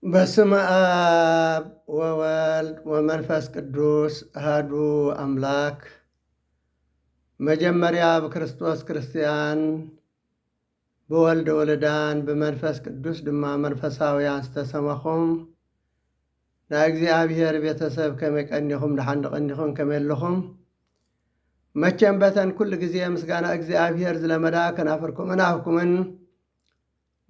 በስመ አብ ወወልድ ወመንፈስ ቅዱስ አሐዱ አምላክ። መጀመርያ ብክርስቶስ ክርስትያን፣ ብወልድ ውሉዳን፣ ብመንፈስ ቅዱስ ድማ መንፈሳውያን ዝተሰመኹም ናይ እግዚኣብሔር ቤተሰብ ከመይ ቀኒኹም? ደሓን ዶ ቀኒኹም? ከመይ ኣለኹም? መቸም በተን ኩሉ ግዜ ምስጋና እግዚኣብሔር ዝለመዳ ከናፍርኩምን ኣፍኩምን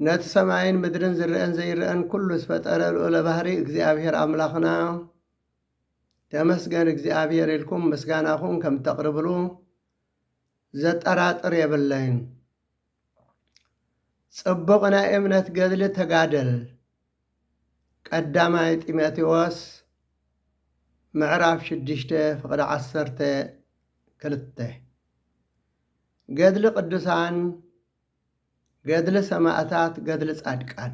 ነቲ ሰማይን ምድርን ዝረአን ዘይረአን ኩሉ ዝፈጠረ ልዑለ ባህሪ እግዚኣብሔር ኣምላኽና ተመስገን እግዚኣብሔር ኢልኩም ምስጋናኹም ከም ተቕርብሉ ዘጠራጥር የብለይን። ጽቡቕ ናይ እምነት ገድሊ ተጋደል። ቀዳማይ ጢሞቴዎስ ምዕራፍ ሽዱሽተ ፍቕዲ ዓሰርተ ክልተ። ገድሊ ቅዱሳን፣ ገድሊ ሰማእታት፣ ገድሊ ጻድቃን።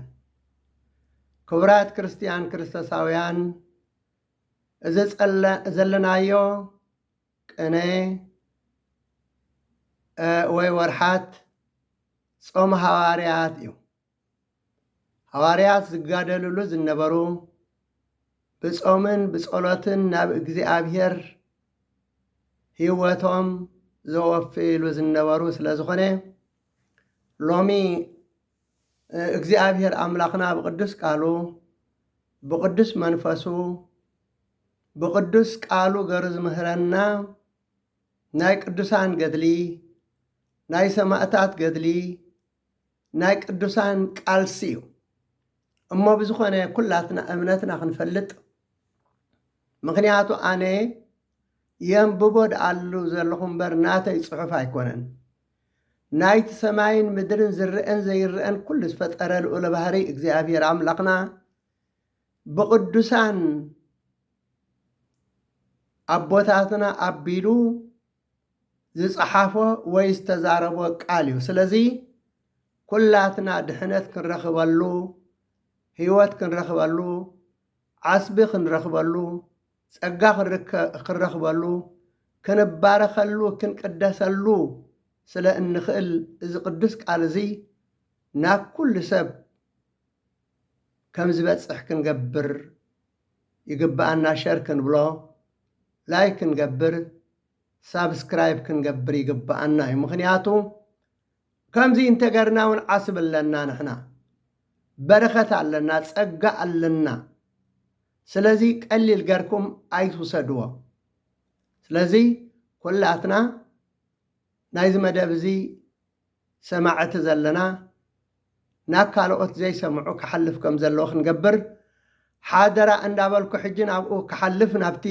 ክቡራት ክርስትያን ክርስቶሳውያን፣ እዚ ጸለ-፣ ዘለናዮ ቅነ፣ እ፣ ወይ ወርሓት ጾም ሃዋርያት እዩ። ሃዋርያት ዝጋደልሉ ዝነበሩ፣ ብጾምን ብጸሎትን ናብ እግዚኣብሔር ህይወቶም ዘወፍይሉ ዝነበሩ ስለ ዝኾነ፣ ሎሚ፣ እ፣ እግዚኣብሔር ኣምላኽና ብቅዱስ ቃሉ፣ ብቅዱስ መንፈሱ፣ ብቅዱስ ቃሉ ገሩ ዝምህረና ናይ ቅዱሳን ገድሊ፣ ናይ ሰማእታት ገድሊ፣ ናይ ቅዱሳን ቃልሲ እዩ። እሞ ብዝኾነ ኩላትና እምነትና ክንፈልጥ፣ ምኽንያቱ ኣነ የንብቦ ደኣሉ ዘለኹ እምበር ናተይ ጽሑፍ ኣይኮነን። ናይቲ ሰማይን ምድርን ዝረአን ዘይረአን ኩሉ ዝፈጠረ ልዑለ ባህሪ እግዚኣብሔር ኣምላኽና ብቅዱሳን ኣቦታትና ኣቢሉ ዝጸሓፎ ወይ ዝተዛረቦ ቃል እዩ። ስለዚ ኩላትና ድሕነት ክንረኽበሉ፣ ህይወት ክንረኽበሉ፣ ዓስቢ ክንረኽበሉ፣ ጸጋ ክንርከ-፣ ክንረኽበሉ፣ ክንባረኸሉ፣ ክንቅደሰሉ ስለ እንኽእል እዚ ቅዱስ ቃል እዚ ናብ ኩሉ ሰብ ከም ዝበጽሕ ክንገብር ይግብኣና። ሸር ክንብሎ፣ ላይክ ክንገብር፣ ሳብስክራይብ ክንገብር ይግብኣና እዩ። ምኽንያቱ ከምዚ እንተገርና እውን ዓስቢ ኣለና፣ ንሕና በረኸት ኣለና፣ ጸጋ ኣለና። ስለዚ ቀሊል ገርኩም ኣይትውሰድዎ። ስለዚ ኩላትና ናይዚ መደብ እዚ ሰማዕቲ ዘለና ናብ ካልኦት ዘይሰምዑ ክሓልፍ ከም ዘለዎ ክንገብር ሓደራ እንዳበልኩ፣ ሕጂ ናብኡ ክሓልፍ፣ ናብቲ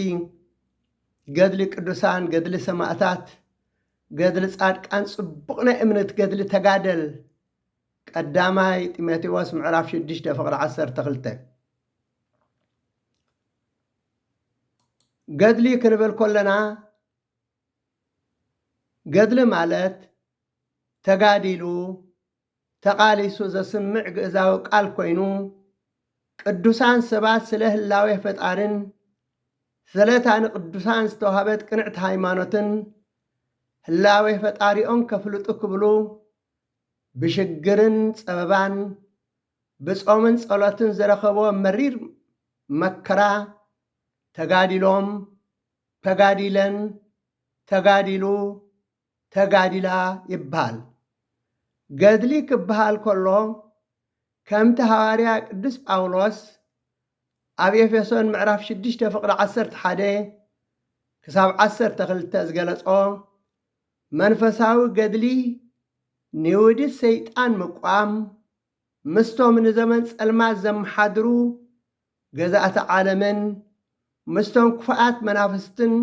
ገድሊ ቅዱሳን፣ ገድሊ ሰማእታት፣ ገድሊ ጻድቃን፣ ጽቡቕ ናይ እምነት ገድሊ ተጋደል፣ ቀዳማይ ጢሞቴዎስ ምዕራፍ ሽዱሽተ ፍቕዲ ዓሰርተ ክልተ። ገድሊ ክንብል ከለና፣ ገድሊ ማለት ተጋዲሉ፣ ተቓሊሱ ዘስምዕ ግእዛዊ ቃል ኮይኑ፣ ቅዱሳን ሰባት ስለ ህላዌ ፈጣርን ስለታ ንቅዱሳን ዝተዋህበት ቅንዕቲ ሃይማኖትን ህላዌ ፈጣሪኦም ከፍልጡ ክብሉ ብሽግርን ጸበባን ብጾምን ጸሎትን ዝረኸብዎ መሪር መከራ ተጋዲሎም፣ ተጋዲለን፣ ተጋዲሉ፣ ተጋዲላ ይበሃል። ገድሊ ክበሃል ከሎ፣ ከምቲ ሃዋርያ ቅዱስ ጳውሎስ ኣብ ኤፌሶን ምዕራፍ ሽዱሽተ ፍቕዲ ዓሰርተ ሓደ ክሳብ ዓሰርተ ክልተ ዝገለጾ፣ መንፈሳዊ ገድሊ ንውዲት ሰይጣን ምቋም፣ ምስቶም ንዘመን ጸልማት ዘመሓድሩ ገዛእቲ ዓለምን ምስቶም ክፉኣት መናፍስትን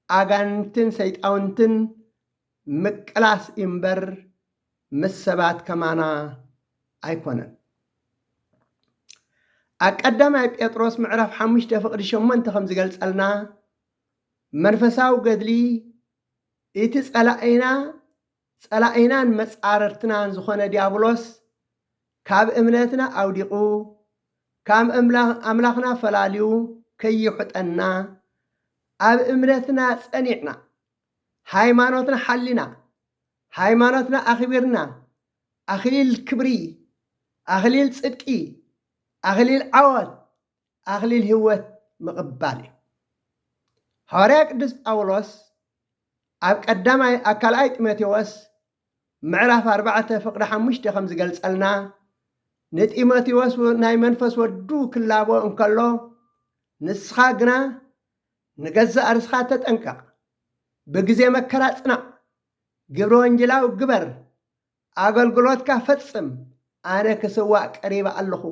ኣጋንንትን ሰይጣውንትን ምቅላስ እምበር ምስ ሰባት ከማና ኣይኮነን። ኣብ ቀዳማይ ጴጥሮስ ምዕራፍ ሓሙሽተ ፍቕዲ ሸሞንተ ከም ዝገልጸልና፣ መንፈሳዊ ገድሊ እቲ ጸላኢና፣ ጸላኢናን መጻርርትናን ዝኾነ ዲያብሎስ ካብ እምነትና ኣውዲቑ፣ ካብ እምላ-፣ ኣምላኽና ፈላልዩ ከይውሕጠና፣ ኣብ እምነትና ጸኒዕና፣ ሃይማኖትና ሓሊና፣ ሃይማኖትና ኣኽቢርና፣ ኣኽሊል ክብሪ፣ ኣኽሊል ጽድቂ፣ ኣኽሊል ዓወት፣ ኣኽሊል ህይወት ምቕባል እዩ። ሃዋርያ ቅዱስ ጳውሎስ ኣብ ቀዳማይ ኣብ ካልኣይ ጢሞቴዎስ ምዕራፍ ኣርባዕተ ፍቕዲ ሓሙሽተ ከም ዝገልጸልና፣ ንጢሞቴዎስ ናይ መንፈስ ወዱ ክላቦ እንከሎ፣ ንስኻ ግና ንገዛእ ርእስኻ ተጠንቀቕ፣ ብግዜ መከራ ጽናዕ፣ ግብረ ወንጌላዊ ግበር፣ ኣገልግሎትካ ፈጽም፣ ኣነ ክስዋእ ቀሪበ ኣለኹ፣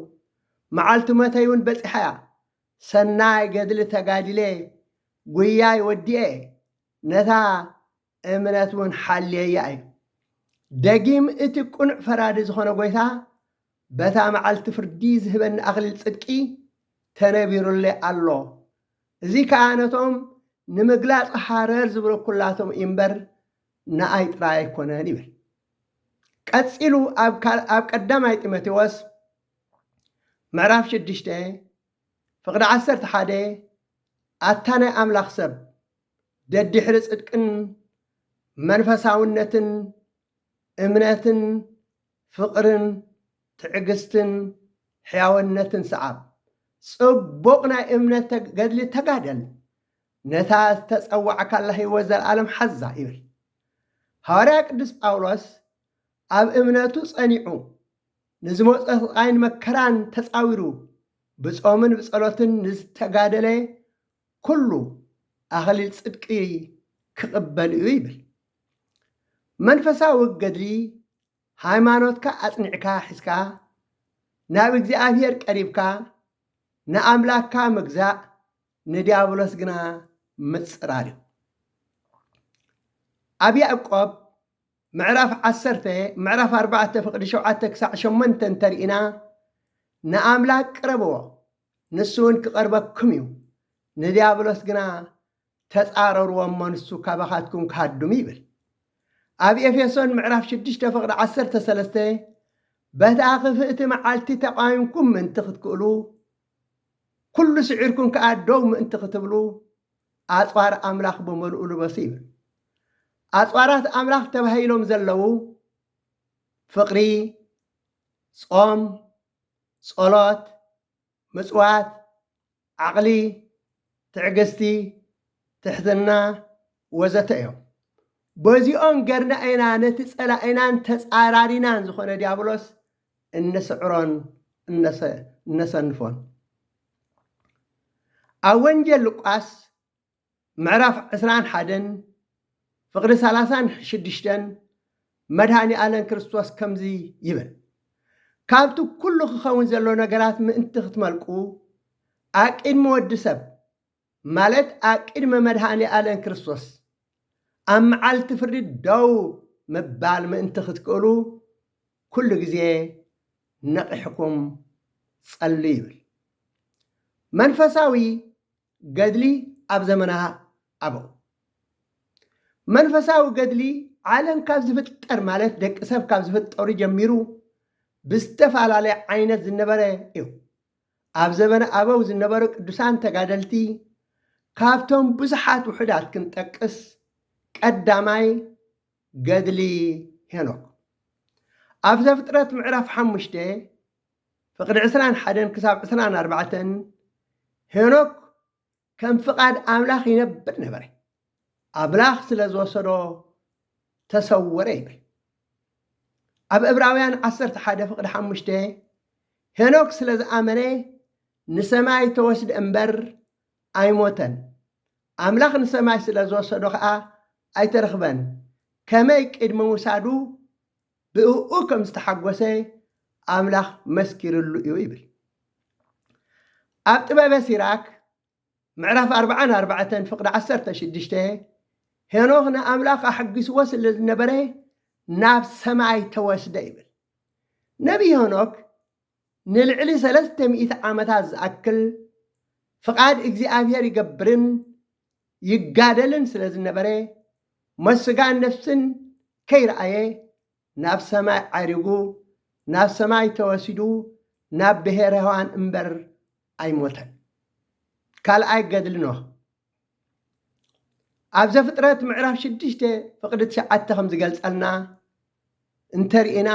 መዓልቲ ሞተይ እውን በጺሓ እያ፣ ሰናይ ገድሊ ተጋዲለ፣ ጉያይ ወዲኤ፣ ነታ እምነት እውን ሓልየያ እዩ። ደጊም እቲ ቅኑዕ ፈራዲ ዝኾነ ጎይታ በታ መዓልቲ ፍርዲ ዝህበኒ ኣኽሊል ጽድቂ ተነቢሩለይ ኣሎ። እዚ ከኣ ነቶም ንምግላጽ ሃረር ዝብሉ ኩላቶም እዩ እምበር ንኣይ ጥራይ ኣይኮነን ይብል። ቀጺሉ ኣብ ካል-፣ ኣብ ቀዳማይ ጢሞቴዎስ ምዕራፍ ሽዱሽተ ፍቕዲ ዓሰርተ ሓደ ኣታ ናይ ኣምላኽ ሰብ ደድሕሪ ጽድቅን መንፈሳውነትን እምነትን ፍቕርን ትዕግስትን ሕያውነትን ሰዓብ። ጽቡቕ ናይ እምነት ተግ-፣ ገድሊ ተጋደል። ነታ ዝተጸዋዕካላ ህይወት ዘለኣለም ሓዛ ይብል። ሃዋርያ ቅዱስ ጳውሎስ ኣብ እምነቱ ጸኒዑ ንዝመጾ ስቓይን መከራን ተጻዊሩ ብጾምን ብጸሎትን ንዝተጋደለ ኩሉ ኣኽሊል ጽድቂ ክቕበል እዩ ይብል። መንፈሳዊ ገድሊ ሃይማኖትካ ኣጽኒዕካ ሒዝካ ናብ እግዚኣብሔር ቀሪብካ ንኣምላክካ ምግዛእ ንዲያብሎስ ግና ምጽራር እዩ። ኣብ ያዕቆብ ምዕራፍ ዓሰርተ ምዕራፍ ኣርባዕተ ፍቕዲ ሸውዓተ ክሳዕ ሸሞንተ እንተርኢና ንኣምላክ ቅረብዎ ንሱ እውን ክቐርበኩም እዩ፣ ንዲያብሎስ ግና ተጻረርዎ እሞ ንሱ ካባኻትኩም ክሃድም ይብል። ኣብ ኤፌሶን ምዕራፍ ሽዱሽተ ፍቕዲ ዓሰርተ ሰለስተ በታ ክፍእቲ መዓልቲ ተቓዊምኩም ምእንቲ ክትክእሉ ኩሉ ስዒርኩም ከኣ ደው ምእንቲ ክትብሉ ኣጽዋር ኣምላኽ ብምልኡ ልበሱ ይብል። ኣጽዋራት ኣምላኽ ተባሂሎም ዘለዉ ፍቕሪ፣ ጾም፣ ጸሎት፣ ምጽዋት፣ ዓቕሊ፣ ትዕግስቲ፣ ትሕትና ወዘተ እዮም። በዚኦም ገርና ኢና ነቲ ጸላኢናን ተጻራሪናን ዝኾነ ዲያብሎስ እነስዕሮን እነሰ-፣ እነሰንፎን። ኣብ ወንጌል ሉቃስ ምዕራፍ ዕስራን ሓደን ፍቕዲ ሰላሳን ሽዱሽተን መድሃኒ ኣለን ክርስቶስ ከምዚ ይብል፣ ካብቲ ኩሉ ክኸውን ዘሎ ነገራት ምእንቲ ክትመልቁ ኣቅድሚ ወዲ ሰብ ማለት ኣቅድሚ መድሃኒ ኣለን ክርስቶስ ኣብ መዓልቲ ፍርዲ ደው ምባል ምእንቲ ክትክእሉ ኩሉ ግዜ ነቒሕኩም ጸሉ ይብል። መንፈሳዊ ገድሊ ኣብ ዘመና ኣበው። መንፈሳዊ ገድሊ ዓለም ካብ ዝፍጠር ማለት ደቂ ሰብ ካብ ዝፍጠሩ ጀሚሩ ብዝተፈላለየ ዓይነት ዝነበረ እዩ። ኣብ ዘበነ ኣበው ዝነበሩ ቅዱሳን ተጋደልቲ ካብቶም ብዙሓት ውሑዳት ክንጠቅስ ቀዳማይ ገድሊ ሄኖክ። ኣብ ዘፍጥረት ምዕራፍ ሓሙሽተ ፍቕዲ ዕስራን ሓደን ክሳብ ዕስራን ኣርባዕተን ሄኖክ ከም ፍቓድ ኣምላኽ ይነብር ነበረ። ኣምላኽ ስለ ዝወሰዶ ተሰወረ ይብል። ኣብ ዕብራውያን ዓሰርተ ሓደ ፍቕዲ ሓሙሽተ ሄኖክ ስለ ዝኣመነ ንሰማይ ተወስደ እምበር ኣይሞተን። ኣምላኽ ንሰማይ ስለ ዝወሰዶ ኸኣ ኣይተረኽበን። ከመይ ቅድሚ ምውሳዱ ብእኡ ከም ዝተሓጎሰ ኣምላኽ መስኪርሉ እዩ ይብል። ኣብ ጥበበ ሲራክ ምዕራፍ ኣርባዓን ኣርባዕተን ፍቕዲ ዓሰርተ ሽዱሽተ ሄኖክ ንኣምላኽ ኣሐጒስዎ ስለ ዝነበረ ናብ ሰማይ ተወስደ ይብል። ነቢይ ሄኖክ ንልዕሊ ሰለስተ ሚእቲ ዓመታት ዝኣክል ፍቓድ እግዚኣብሔር ይገብርን ይጋደልን ስለ ዝነበረ ሞት ስጋን ነፍስን ከይረኣየ ናብ ሰማይ ዓሪጉ፣ ናብ ሰማይ ተወሲዱ፣ ናብ ብሔረ ሕያዋን እምበር ኣይሞተን። ካልኣይ ገድሊ ኖህ። ኣብ ዘፍጥረት ምዕራፍ ሽዱሽተ ፍቕዲ ትሽዓተ ከም ዝገልጸልና እንተርኢና፣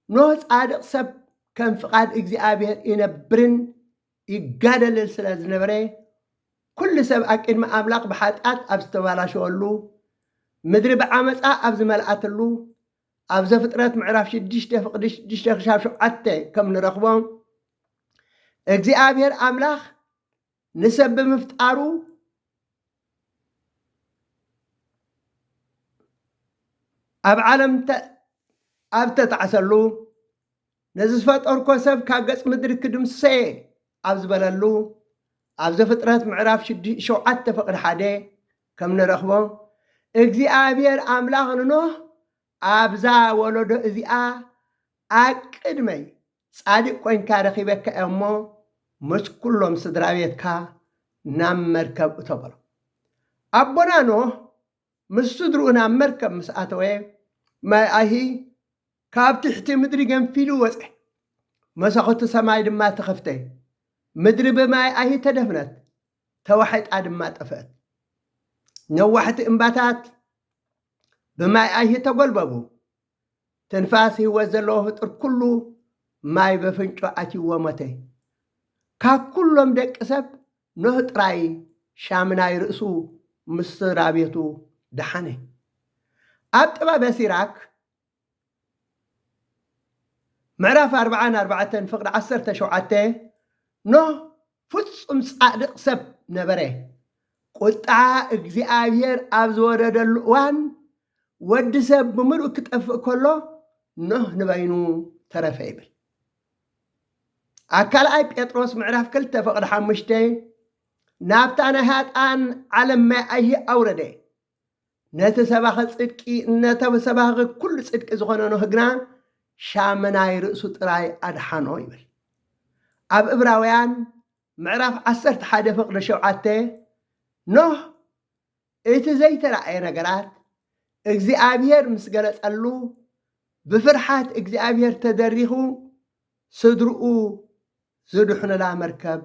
ኖህ ጻድቕ ሰብ ከም ፍቓድ እግዚኣብሔር ይነብርን ይጋደልን ስለ ዝነበረ፣ ኩሉ ሰብ ኣብ ቅድሚ ኣምላኽ ብሓጢኣት ኣብ ዝተባላሸወሉ፣ ምድሪ ብዓመፃ ኣብ ዝመልኣትሉ፣ ኣብ ዘፍጥረት ምዕራፍ ሽዱሽተ ፍቕዲ ሽዱሽተ ክሻብ ሸውዓተ ከም ንረኽቦ፣ እግዚኣብሔር ኣምላኽ ንሰብ ብምፍጣሩ ኣብ ዓለም ተ-፣ ኣብ ተጣዕሰሉ፣ ነዚ ዝፈጠርኮ ሰብ ካብ ገጽ ምድሪ ክድምስሶ እየ ኣብ ዝበለሉ፣ ኣብ ዘፍጥረት ምዕራፍ ሽዱ-፣ ሸውዓተ ፍቕዲ ሓደ ከም ንረኽቦ፣ እግዚኣብሔር ኣምላኽ ንኖህ ኣብዛ ወለዶ እዚኣ ኣቅድመይ ጻድቅ ኮይንካ ረኺበካ እየ እሞ፣ ምስ ኩሎም ስድራ ቤትካ ናብ መርከብ እቶ በሎ። ኣቦና ኖህ ምስ ስድርኡ ናብ መርከብ ምስ ኣተወ፣ ማይ ኣይሂ ካብ ትሕቲ ምድሪ ገንፊሉ ወጸ። መሳኹቲ ሰማይ ድማ ተኸፍተ። ምድሪ ብማይ ኣይሂ ተደፍነት፣ ተዋሒጣ ድማ ጠፍአት። ነዋሕቲ እምባታት ብማይ ኣይሂ ተጎልበቡ። ትንፋስ ህይወት ዘለዎ ፍጡር ኩሉ ማይ በፍንጮ ኣትይዎ ሞተ። ካብ ኩሎም ደቂ ሰብ ኖህ ጥራይ ሻምናይ ርእሱ ምስ ስድራ ቤቱ ደሓነ። ኣብ ጥበበ ሲራክ ምዕራፍ ኣርብዓን ኣርባዕተን ፍቕዲ ዓሰርተ ሸውዓተ፣ ኖህ ፍጹም ጻድቕ ሰብ ነበረ። ቁጣ እግዚኣብሔር ኣብ ዝወረደሉ እዋን፣ ወዲ ሰብ ብምሉእ ክጠፍእ ከሎ፣ ኖህ ንበይኑ ተረፈ ይብል። ኣብ ካልኣይ ጴጥሮስ ምዕራፍ ክልተ ፍቕዲ ሓሙሽተ፣ ናብታ ናይ ሃጣን ዓለም ማይ ኣይሂ ኣውረደ። ነቲ ሰባኺ ጽድቂ፣ ነቲ ሰባኺ ኩሉ ጽድቂ ዝኾነ ኖህ ግና ሻመናይ ርእሱ ጥራይ ኣድሓኖ ይብል። ኣብ ዕብራውያን ምዕራፍ ዓሰርተ ሓደ ፍቕዲ ሸውዓተ፣ ኖህ እቲ ዘይተራእየ ነገራት እግዚኣብሔር ምስ ገለጸሉ፣ ብፍርሓት እግዚኣብሔር ተደሪኹ ስድርኡ ዝድሕኑላ መርከብ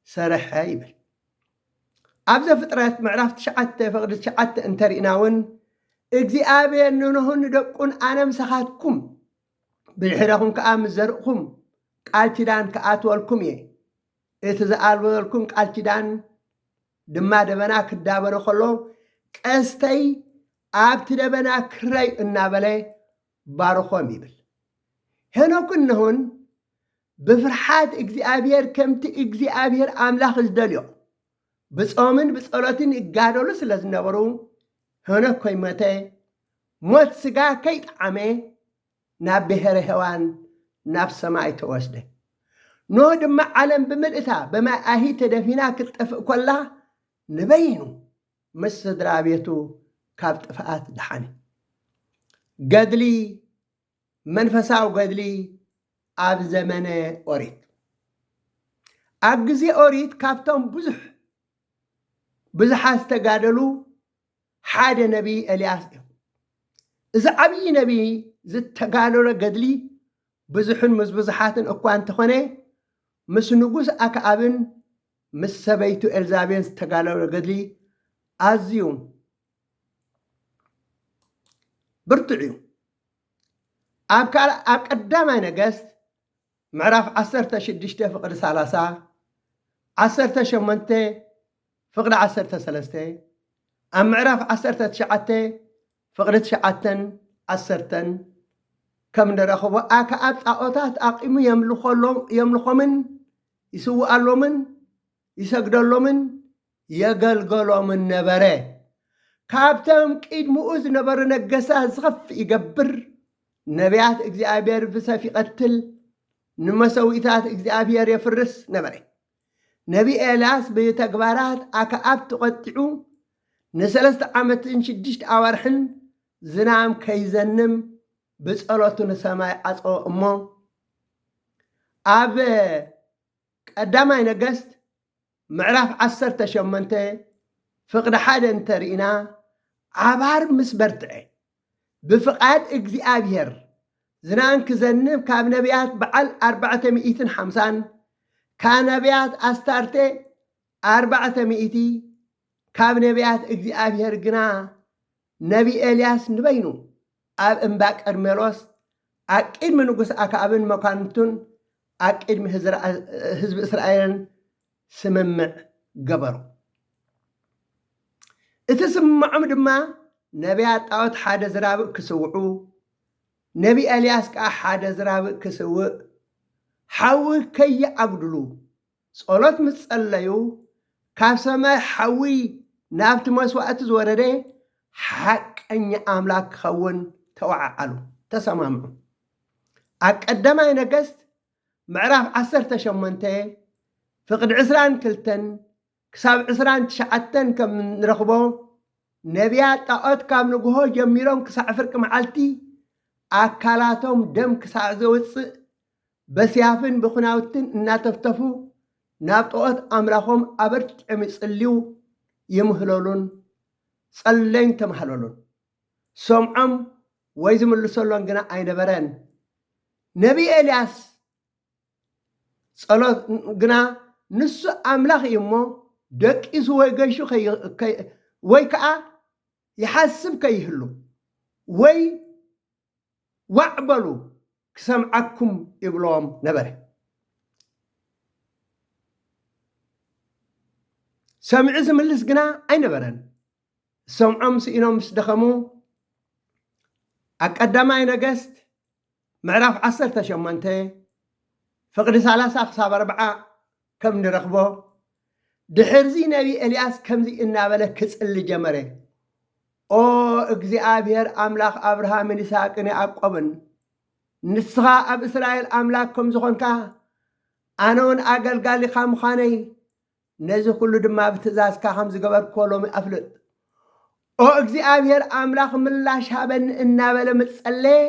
ሰርሐ ይብል። ኣብ ዘፍጥረት ምዕራፍ ትሽዓተ ፍቕዲ ትሽዓተ እንተሪእና እውን፣ እግዚኣብሔር ንኖህን ንደቁን፣ ኣነ ምሳኻትኩም፣ ብድሕረኹም ከኣ ምስ ዘርእኹም ቃል ኪዳን ክኣትወልኩም እየ። እቲ ዝኣልበልኩም ቃል ኪዳን ድማ ደበና ክዳበረ ከሎ፣ ቀስተይ ኣብቲ ደበና ክረዩ እናበለ ባርኾም ይብል። ሄኖክን ኖህን ብፍርሓት እግዚኣብሔር፣ ከምቲ እግዚኣብሔር ኣምላኽ ዝደልዮ፣ ብጾምን ብጸሎትን ይጋደሉ ስለ ዝነበሩ፣ ሄኖክ ከይሞተ፣ ሞት ስጋ ከይጠዓመ፣ ናብ ብሔረ ሔዋን፣ ናብ ሰማይ ተወስደ። ኖህ ድማ ዓለም ብምልእታ ብማይ ኣይሂ ተደፊና ክትጠፍእ ከላ፣ ንበይኑ ምስ ስድራ ቤቱ ካብ ጥፍኣት ደሓነ። ገድሊ፣ መንፈሳዊ ገድሊ ኣብ ዘመነ ኦሪት። ኣብ ግዜ ኦሪት ካብቶም ብዙሕ፣ ብዙሓት ዝተጋደሉ ሓደ ነቢይ ኤልያስ እዩ። እዚ ዓብዪ ነቢይ ዝተጋደሎ ገድሊ ብዙሕን ምስ ብዙሓትን እኳ እንተኾነ፣ ምስ ንጉስ ኣክዓብን ምስ ሰበይቱ ኤልዛቤል ዝተጋደሎ ገድሊ ኣዝዩ ብርቱዕ እዩ። ኣብ ካልእ፣ ኣብ ቀዳማይ ነገስት ምዕራፍ ዓሰርተ ሽዱሽተ ፍቕዲ ሰላሳ፣ ዓሰርተ ሸሞንተ ፍቕዲ ዓሰርተ ሰለስተ፣ ኣብ ምዕራፍ ዓሰርተ ትሽዓተ ፍቕዲ ትሽዓተን ዓሰርተን ከም ንረኽቦ፣ ኣክዓብ ጣዖታት ኣቂሙ የምልኾሎም-፣ የምልኾምን ይስውኣሎምን ይሰግደሎምን የገልገሎምን ነበረ። ካብቶም ቅድምኡ ዝነበሩ ነገስታት ዝኸፍእ ይገብር፣ ነቢያት እግዚኣብሔር ብሰፍ ይቐትል፣ ንመሰዊእታት እግዚኣብሔር የፍርስ ነበረ። ነቢ ኤልያስ ብተግባራት ኣክዓብ ተቖጢዑ፣ ንሰለስተ ዓመትን ሽዱሽተ ኣዋርሕን ዝናም ከይዘንም ብጸሎቱ ንሰማይ ዓጸወ እሞ፣ ኣብ ቀዳማይ ነገስት ምዕራፍ ዓሰርተ ሸሞንተ ፍቕዲ ሓደ እንተርኢና፣ ዓባር ምስ በርትዐ፣ ብፍቓድ እግዚኣብሔር ዝናም ክዘንብ ካብ ነቢያት በዓል ኣርባዕተ ሚእትን ሓምሳን፣ ካብ ነቢያት ኣስታርቴ ኣርባዕተ ሚእቲ፣ ካብ ነቢያት እግዚኣብሔር ግና ነቢ ኤልያስ ንበይኑ ኣብ እምባ ቀርሜሎስ ኣብ ቅድሚ ንጉስ ኣክዓብን መኳንንቱን ኣብ ቅድሚ ህዝራ-፣ ህዝቢ እስራኤልን ስምምዕ ገበሩ። እቲ ስምምዖም ድማ ነቢያት ጣዖት ሓደ ዝራብእ ክስውዑ፣ ነቢ ኤልያስ ከኣ ሓደ ዝራብእ ክስውእ፣ ሓዊ ከይኣጉድሉ ጸሎት ምስ ጸለዩ፣ ካብ ሰማይ ሓዊ ናብቲ መስዋእቲ ዝወረደ ሓቀኛ ኣምላኽ ክኸውን ተወዓዓሉ፣ ተሰማምዑ። ኣብ ቀዳማይ ነገስት ምዕራፍ ዓሰርተ ሸሞንተ ፍቕዲ ዕስራን ክልተን ክሳብ ዕስራን ትሽዓተን ከም እንረኽቦ፣ ነቢያት ጣዖት ካብ ንግሆ ጀሚሮም ክሳዕ ፍርቂ መዓልቲ ኣካላቶም ደም ክሳዕ ዘውፅእ በስያፍን ብኹናውትን እናተፍተፉ ናብ ጣዖት ኣምላኾም ኣበርቲዖም ይጽልዩ ይምህለሉን ጸለዩን ተማህለሉን። ሰምዖም ወይ ዝምልሰሎም ግና ኣይነበረን። ነቢ ኤልያስ ጸሎት ግና ንሱ ኣምላኽ እዩ እሞ ደቂሱ ወይ ገሹ ከይ-፣ ከይ-፣ ወይ ከኣ ይሓስብ ከይህሉ ወይ ዋዕ በሉ ክሰምዓኩም ይብሎም ነበረ። ሰሚዑ ዝምልስ ግና ኣይነበረን። ሰምዖም ስኢኖም ምስ ደኸሙ ኣብ ቀዳማይ ነገስት ምዕራፍ ዓሰርተ ሸሞንተ ፍቕዲ ሰላሳ ክሳብ ኣርብዓ ከም ንረኽቦ፣ ድሕርዚ ነቢ ኤልያስ ከምዚ እናበለ ክጽሊ ጀመረ። ኦ እግዚኣብሔር ኣምላኽ ኣብርሃምን ይስሐቅን ያዕቆብን፣ ንስኻ ኣብ እስራኤል ኣምላኽ ከም ዝኾንካ፣ ኣነ እውን ኣገልጋሊኻ ምዃነይ፣ ነዚ ኩሉ ድማ ብትእዛዝካ ከም ዝገበርክዎ ሎሚ ኣፍልጥ። ኦ እግዚኣብሔር ኣምላኽ ምላሽ ሃበኒ እናበለ ምስ ጸለየ፣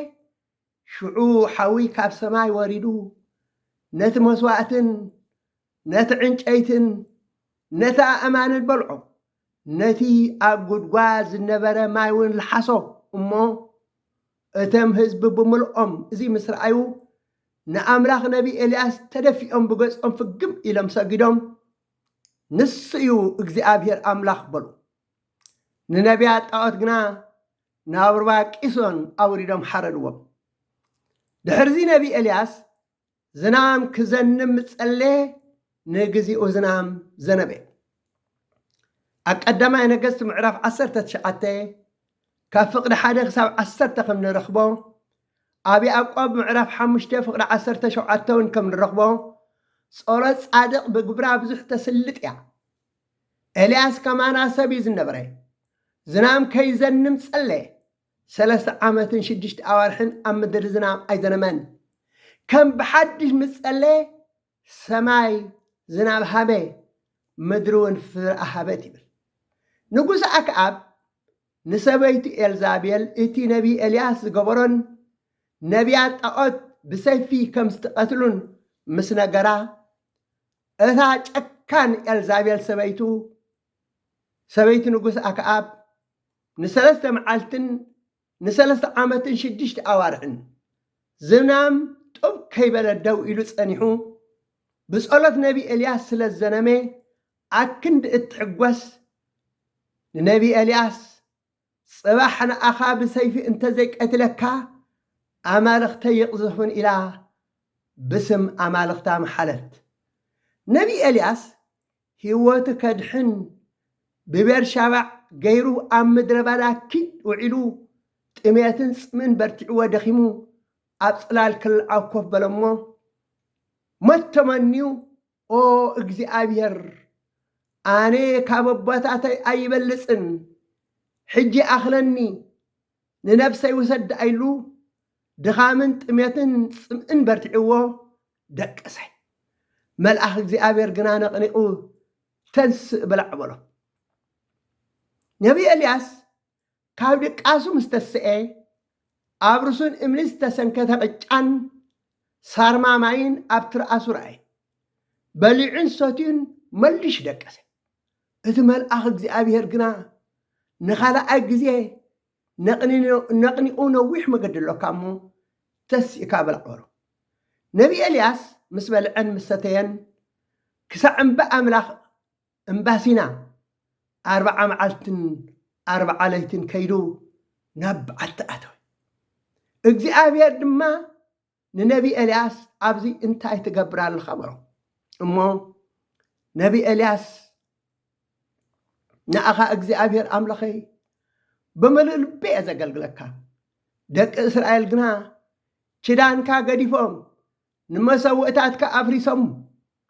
ሽዑ ሓዊ ካብ ሰማይ ወሪዱ ነቲ መስዋእትን ነቲ ዕንጨይትን ነቲ ኣእማንን በልዖ። ነቲ ኣብ ጉድጓድ ዝነበረ ማይ እውን ለሓሶ እሞ፣ እቶም ህዝቢ ብምልኦም እዚ ምስ ረኣዩ፣ ንኣምላኽ ነቢ ኤልያስ ተደፊኦም ብገጾም ፍግም ኢሎም ሰጊዶም፣ "ንሱ እዩ እግዚኣብሔር ኣምላኽ" በሉ። ንነቢያት ጣዖት ግና ናብ ሩባ ቂሶን ኣውሪዶም ሓረድዎም። ድሕርዚ ነቢ ኤልያስ ዝናም ክዘንብ ምስ ጸለየ፣ ንግዚኡ ዝናም ዘነበ። ኣብ ቀዳማይ ነገስት ምዕራፍ ዓሰርተ ትሽዓተ ካብ ፍቕዲ ሓደ ክሳብ ዓሰርተ ከም ንረኽቦ፣ ኣብ ያዕቆብ ምዕራፍ ሓሙሽተ ፍቕዲ ዓሰርተ ሸውዓተ እውን ከም ንረኽቦ፣ ጸሎት ጻድቕ ብግብራ ብዙሕ ተስልጥ እያ። ኤልያስ ከማና ሰብ እዩ ዝነበረ። ዝናም ከይዘንም ጸለየ። ሰለስተ ዓመትን ሽዱሽተ ኣዋርሕን ኣብ ምድሪ ዝናም ኣይዘነመን። ከም ብሓድሽ ምስ ጸለየ፣ ሰማይ ዝናብ ሃበ፣ ምድሪ እውን ፍረ ኣሃበት ይብል። ንጉስ ኣክኣብ ንሰበይቱ ኤልዛቤል እቲ ነቢ ኤልያስ ዝገበሮን ነቢያት ጣዖት ብሰይፊ ከም ዝትቐትሉን ምስ ነገራ፣ እታ ጨካን ኤልዛቤል ሰበይቱ፣ ሰበይቲ ንጉስ ኣክኣብ ንሰለስተ መዓልትን ንሰለስተ ዓመትን ሽዱሽተ ኣዋርሕን ዝናም ጡብ ከይበለ ደው ኢሉ ጸኒሑ፣ ብጸሎት ነቢ ኤልያስ ስለ ዝዘነመ ኣክንዲ እትሕጎስ፣ ንነቢ ኤልያስ፣ "ጽባሕ ንኣኻ ብሰይፊ እንተ ዘይቀትለካ፣ ኣማልኽተይ ይቕዘፉን" ኢላ ብስም ኣማልኽታ መሓለት። ነቢ ኤልያስ ህይወቱ ከድሕን ብቤርሻባዕ ገይሩ ኣብ ምድረ ባዳ ኪድ ውዒሉ፣ ጥሜትን ጽምእን በርቲዕዎ ደኺሙ ኣብ ጽላል ክልዓው ኮፍ በለ እሞ፣ ሞት ተመንዩ፣ "ኦ እግዚኣብሔር፣ ኣነ ካብ ኣቦታተይ ኣይበልጽን፣ ሕጂ ኣኽለኒ፣ ንነፍሰይ ውሰድ" ኢሉ፣ ድኻምን ጥሜትን ጽምእን በርቲዕዎ ደቀሰ። መልኣኽ እግዚኣብሔር ግና ነቕኒቑ፣ "ተንስእ ብላዕ" በሎ። ነቢ ኤልያስ ካብ ድቃሱ ምስ ተስኤ፣ ኣብ ርሱን እምኒ ዝተሰንከተ ቅጫን ሳርማ ማይን ኣብ ትርኣሱ ረኣየ። በሊዑን ሰትዩን መሊሹ ደቀሰ። እቲ መልኣኽ እግዚኣብሔር ግና ንኻልኣይ ግዜ ነቕኒ-፣ ነቕኒቑ፣ "ነዊሕ መገዲ ኣሎካ እሞ ተሲእካ ብላዕ" በሎ። ነቢ ኤልያስ ምስ በልዐን ምስ ሰተየን ክሳዕ እምባ ኣምላኽ እምባ ሲና ኣርብዓ መዓልትን ኣርብዓ ለይትን ከይዱ ናብ በዓቲ ኣተወ። እግዚኣብሔር ድማ ንነቢ ኤልያስ፣ "ኣብዚ እንታይ ትገብር ኣለኻ?" በሎ። እሞ ነቢ ኤልያስ፣ "ንኣኻ እግዚኣብሔር ኣምላኸይ ብምሉእ ልቢ እየ ዘገልግለካ። ደቂ እስራኤል ግና ኪዳንካ ገዲፎም፣ ንመሰውእታትካ ኣፍሪሶም፣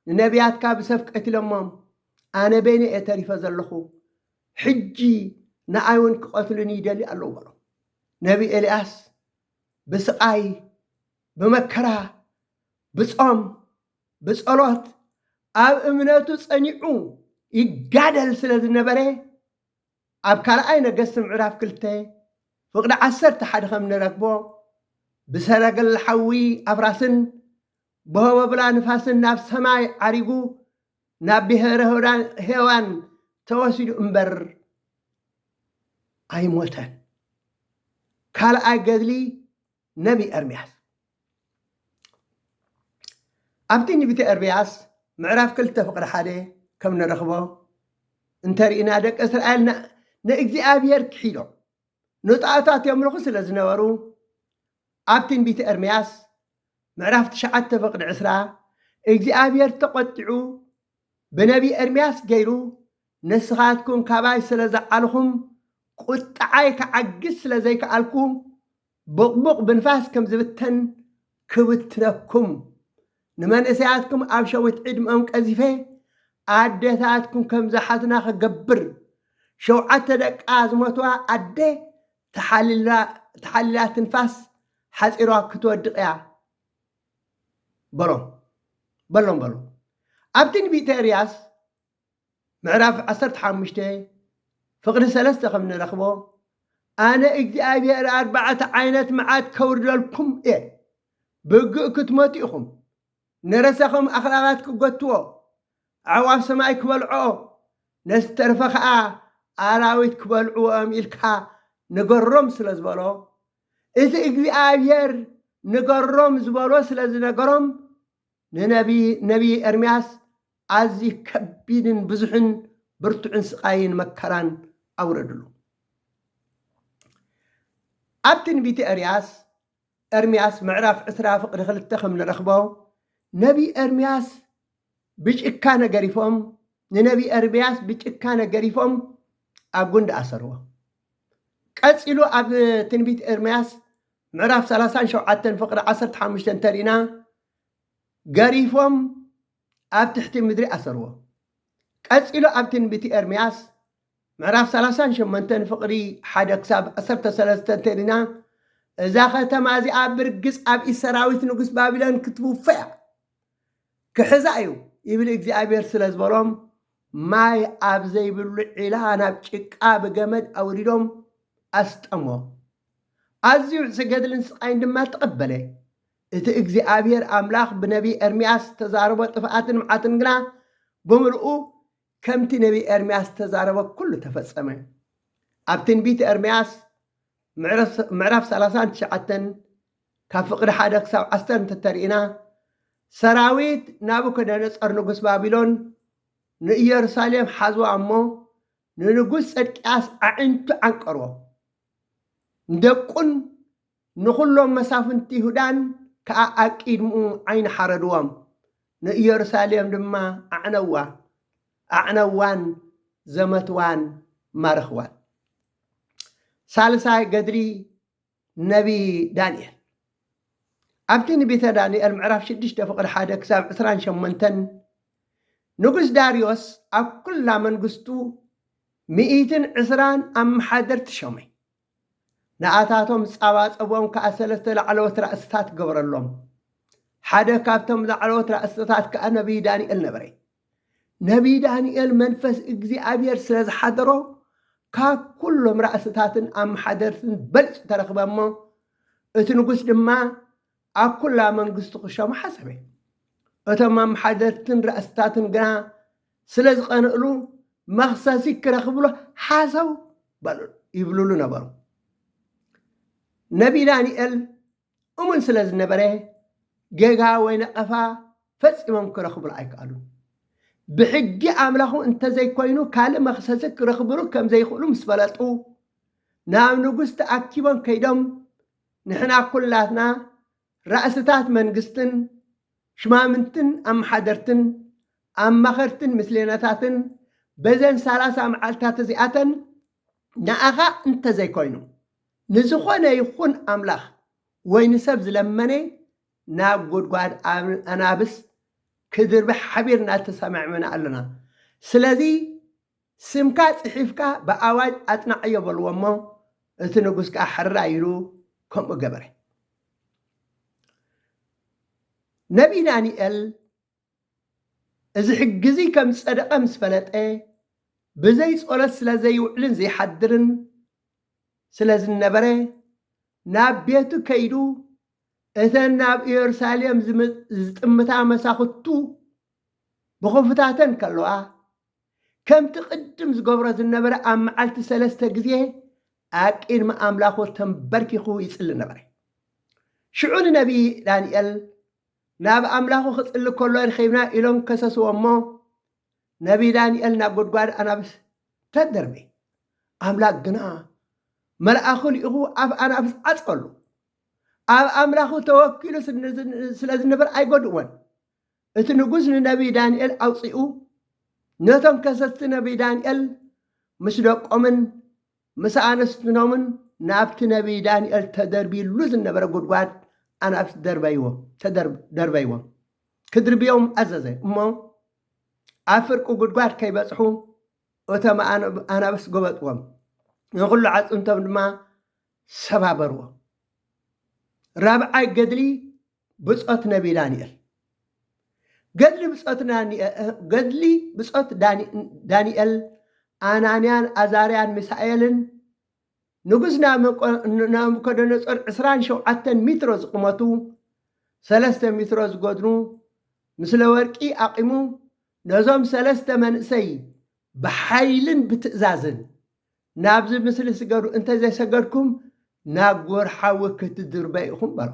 ንነቢያትካ ብሰፍ ቀቲሎሞም፣ ኣነ በይነ እየ ተሪፈ ዘለኹ። ሕጂ ንኣይ እውን ክቐትሉኒ ይደልዩ ኣለዉ" በሎ። ነቢ ኤልያስ ብስቓይ፣ ብመከራ፣ ብጾም፣ ብጸሎት፣ ኣብ እምነቱ ጸኒዑ ይጋደል ስለ ዝነበረ፣ ኣብ ካልኣይ ነገስቲ ምዕራፍ ክልተ ፍቕዲ ዓሰርተ ሓደ ከም ንረክቦ፣ ብሰረገላ ሓዊ ኣፍራስን ብሆበብላ ንፋስን ናብ ሰማይ ዓሪጉ፣ ናብ ብሔረ ሄዋን ተወሲዱ እምበር ኣይሞተን። ካልኣይ ገድሊ ነቢ ኤርምያስ። ኣብ ትንቢተ ኤርምያስ ምዕራፍ ክልተ ፍቕዲ ሓደ ከም ንረኽቦ እንተርኢና፣ ደቂ እስራኤል ን-፣ ንእግዚኣብሔር ክሒዶም ንጣዖታት የምልኹ ስለ ዝነበሩ፣ ኣብ ትንቢተ ኤርምያስ ምዕራፍ ትሽዓተ ፍቕዲ ዕስራ፣ እግዚኣብሔር ተቖጢዑ ብነቢ ኤርምያስ ገይሩ፣ "ንስኻትኩም ካባይ ስለ ዝዓልኹም፣ ቁጥዓይ ክዓግስ ስለ ዘይከኣልኩ፣ ቡቕቡቕ ብንፋስ ከም ዝብተን ክብትነኩም፣ ንመንእሰያትኩም ኣብ ሸዊት ዕድመኦም ቀዚፈ፣ ኣደታትኩም ከም ዝሓዝና ክገብር፣ ሸውዓተ ደቃ ዝሞትዋ ኣደ ተሓሊላ፣ ተሓሊላ ትንፋስ ሓጺርዋ ክትወድቕ እያ" በሎም፣ በሎም፣ በሎም። ኣብ ትንቢተ ኤርያስ ምዕራፍ ዓሰርተ ሓሙሽተ ፍቕዲ ሰለስተ ከም ንረኽቦ፣ "ኣነ እግዚኣብሔር ኣርባዕተ ዓይነት መዓት ከውርደልኩም እየ። ብግእ ክትመቱ ኢኹም። ንረሳኹም ኣኽራናት ክጎትዎ፣ ኣዕዋፍ ሰማይ ክበልዕኦ፣ ነቲ ዝተርፈ ኸኣ ኣራዊት ክበልዕዎም" ኢልካ ንገሮም ስለ ዝበሎ፣ እቲ እግዚኣብሔር ንገሮም ዝበሎ ስለ ዝነገሮም፣ ንነቢ-፣ ነቢይ ኤርምያስ ኣዝዩ ከቢድን ብዙሕን ብርቱዕን ስቓይን መከራን ኣውረድሉ። ኣብ ትንቢት ኤርያስ፣ ኤርምያስ ምዕራፍ ዕስራ ፍቕዲ ክልተ ከም ንረኽቦ፣ ነቢ ኤርምያስ ብጭካነ ገሪፎም፣ ንነቢ ኤርምያስ ብጭካነ ገሪፎም ኣብ ጉንዲ ኣሰርዎ። ቀጺሉ ኣብ ትንቢት ኤርምያስ ምዕራፍ ሰላሳን ሸውዓተን ፍቕዲ ዓሰርተ ሓሙሽተ እንተሪእና፣ ገሪፎም ኣብ ትሕቲ ምድሪ ኣሰርዎ። ቀጺሉ ኣብ ትንቢት ኤርምያስ ምዕራፍ ሰላሳን ሸሞንተን ፍቕዲ ሓደ ክሳብ ዓሰርተ ሰለስተ እንተሪእና፣ "እዛ ከተማ እዚኣ ብርግጽ ኣብ ኢድ ሰራዊት ንጉስ ባቢሎን ክትውፈ እያ፣ ክሕዛ እዩ" ይብል እግዚኣብሔር ስለ ዝበሎም፣ ማይ ኣብ ዘይብሉ ዒላ ናብ ጭቃ ብገመድ ኣውሪዶም ኣስጠሞ። ኣዝዩ ርእሲ ገድልን ስቓይን ድማ ተቐበለ። እቲ እግዚኣብሔር ኣምላኽ ብነቢ ኤርምያስ ዝተዛረቦ ጥፍኣትን መዓትን ግና ብምልኡ ከምቲ ነቢ ኤርምያስ ዝተዛረቦ ኩሉ ተፈጸመ። ኣብ ትንቢት ኤርምያስ ምዕራፍ፣ ምዕራፍ ሰላሳን ትሽዓተን ካብ ፍቕዲ ሓደ ክሳብ ዓሰርተ እንተተሪእና፣ ሰራዊት ናቡከደነጾር ንጉስ ባቢሎን ንኢየሩሳሌም ሓዝዋ እሞ፣ ንንጉስ ጸድቅያስ ኣዒንቱ ዓንቀርዎ። ንደቁን ንኹሎም መሳፍንቲ ይሁዳን ከኣ ኣቂድምኡ ዓይኒ ሓረድዎም። ንኢየሩሳሌም ድማ ኣዕነዋ፣ ኣዕነዋን ዘመትዋን ማረኽዋን። ሳልሳይ ገድሊ ነቢ ዳንኤል። ኣብቲ ንቤተ ዳንኤል ምዕራፍ ሽዱሽተ ፍቕዲ ሓደ ክሳብ ዕስራን ሸሞንተን፣ ንጉስ ዳርዮስ ኣብ ኩላ መንግስቱ ሚእትን ዕስራን ኣመሓደርቲ ሾመ። ንኣታቶም ጻባጸቦም ከኣ ሰለስተ ላዕለዎት ራእስታት ገበረሎም። ሓደ ካብቶም ላዕለዎት ራእስታት ከኣ ነቢይ ዳንኤል ነበረ። ነቢይ ዳንኤል መንፈስ እግዚኣብሔር ስለ ዝሓደሮ፣ ካብ ኩሎም ራእስታትን ኣመሓደርትን በሊጹ ተረኽበ እሞ፣ እቲ ንጉስ ድማ ኣብ ኩላ መንግስቱ ክሸሙ ሓሰበ። እቶም ኣመሓደርትን ራእስታትን ግና ስለ ዝቐንእሉ፣ መኽሰሲ ክረኽብሉ ሓሰው በሉ፣ ይብሉሉ ነበሩ። ነቢ ዳንኤል እሙን ስለ ዝነበረ፣ ጌጋ ወይ ነቐፋ ፈጺሞም ክረኽብሉ ኣይከኣሉን። ብሕጊ ኣምላኹ እንተዘይኮይኑ፣ ካልእ መኽሰሲ ክረኽብሉ ከም ዘይኽእሉ ምስ ፈለጡ፣ ናብ ንጉስ ተኣኪቦም ከይዶም፣ "ንሕና ኩላትና ራእስታት መንግስትን ሽማምንትን ኣመሓደርትን ኣማኸርትን ምስሌነታትን በዘን ሰላሳ መዓልታት እዚኣተን ንኣኻ እንተዘይኮይኑ ንዝኾነ ይኹን ኣምላኽ ወይ ንሰብ ዝለመነ ናብ ጉድጓድ ኣናብስ ክድርብሕ ሓቢርና ተሰማዕመና ኣለና። ስለዚ ስምካ ጽሒፍካ ብኣዋጅ ኣጽናዕዮ በልዎ እሞ እቲ ንጉስ ከኣ ሕራይ ኢሉ ከምኡ ገበረ። ነቢይ ዳንኤል እዚ ሕጊ እዚ ከም ዝጸደቐ ምስ ፈለጠ ብዘይ ጸሎት ስለ ዘይውዕልን ዘይሓድርን ስለ ዝነበረ ናብ ቤቱ ከይዱ እተን ናብ ኢየሩሳሌም ዝጥምታ መሳኹቱ ብኽፉታተን ከለዋ ከምቲ ቅድም ዝገብሮ ዝነበረ ኣብ መዓልቲ ሰለስተ ግዜ ኣብ ቅድሚ ኣምላኹ ተንበርኪኹ ይጽሊ ነበረ። ሽዑ ንነቢይ ዳንኤል ናብ ኣምላኹ ክጽሊ ከሎ ርኺብና ኢሎም ከሰስዎ እሞ ነቢይ ዳንኤል ናብ ጉድጓድ ኣናብስ ተደርበ። ኣምላኽ ግና መልኣኹ ልኢኹ ኣብ ኣናብስ ዓጸሉ። ኣብ ኣምላኹ ተወኪሉ ስለ ዝነበር ኣይጎድእዎን። እቲ ንጉስ ንነቢይ ዳንኤል ኣውጺኡ ነቶም ከሰስቲ ነቢይ ዳንኤል ምስ ደቆምን ምስ ኣንስትኖምን ናብቲ ነቢይ ዳንኤል ተደርቢሉ ዝነበረ ጉድጓድ ኣናብስ ደርበይዎም ተደርበይዎም ክድርብዮም ኣዘዘ። እሞ ኣብ ፍርቂ ጉድጓድ ከይበጽሑ እቶም ኣናብስ ጎበጥዎም፣ ንኹሉ ዓጽምቶም ድማ ሰባበርዎ። ራብዓይ ገድሊ ብጾት ነቢ ዳንኤል። ገድሊ ብጾት ገድሊ ብጾት ዳንኤል ኣናንያን ኣዛርያን ሚሳኤልን ንጉስ ናቡከደነጾር ዕስራን ሸውዓተን ሚትሮ ዝቕመቱ ሰለስተ ሚትሮ ዝጎድኑ ምስለ ወርቂ ኣቒሙ ነዞም ሰለስተ መንእሰይ ብሓይልን ብትእዛዝን ናብዚ ምስሊ ስገዱ፣ እንተዘይሰገድኩም ናብ ጉህር ሓዊ ክትድርበ ኢኹም በሎ።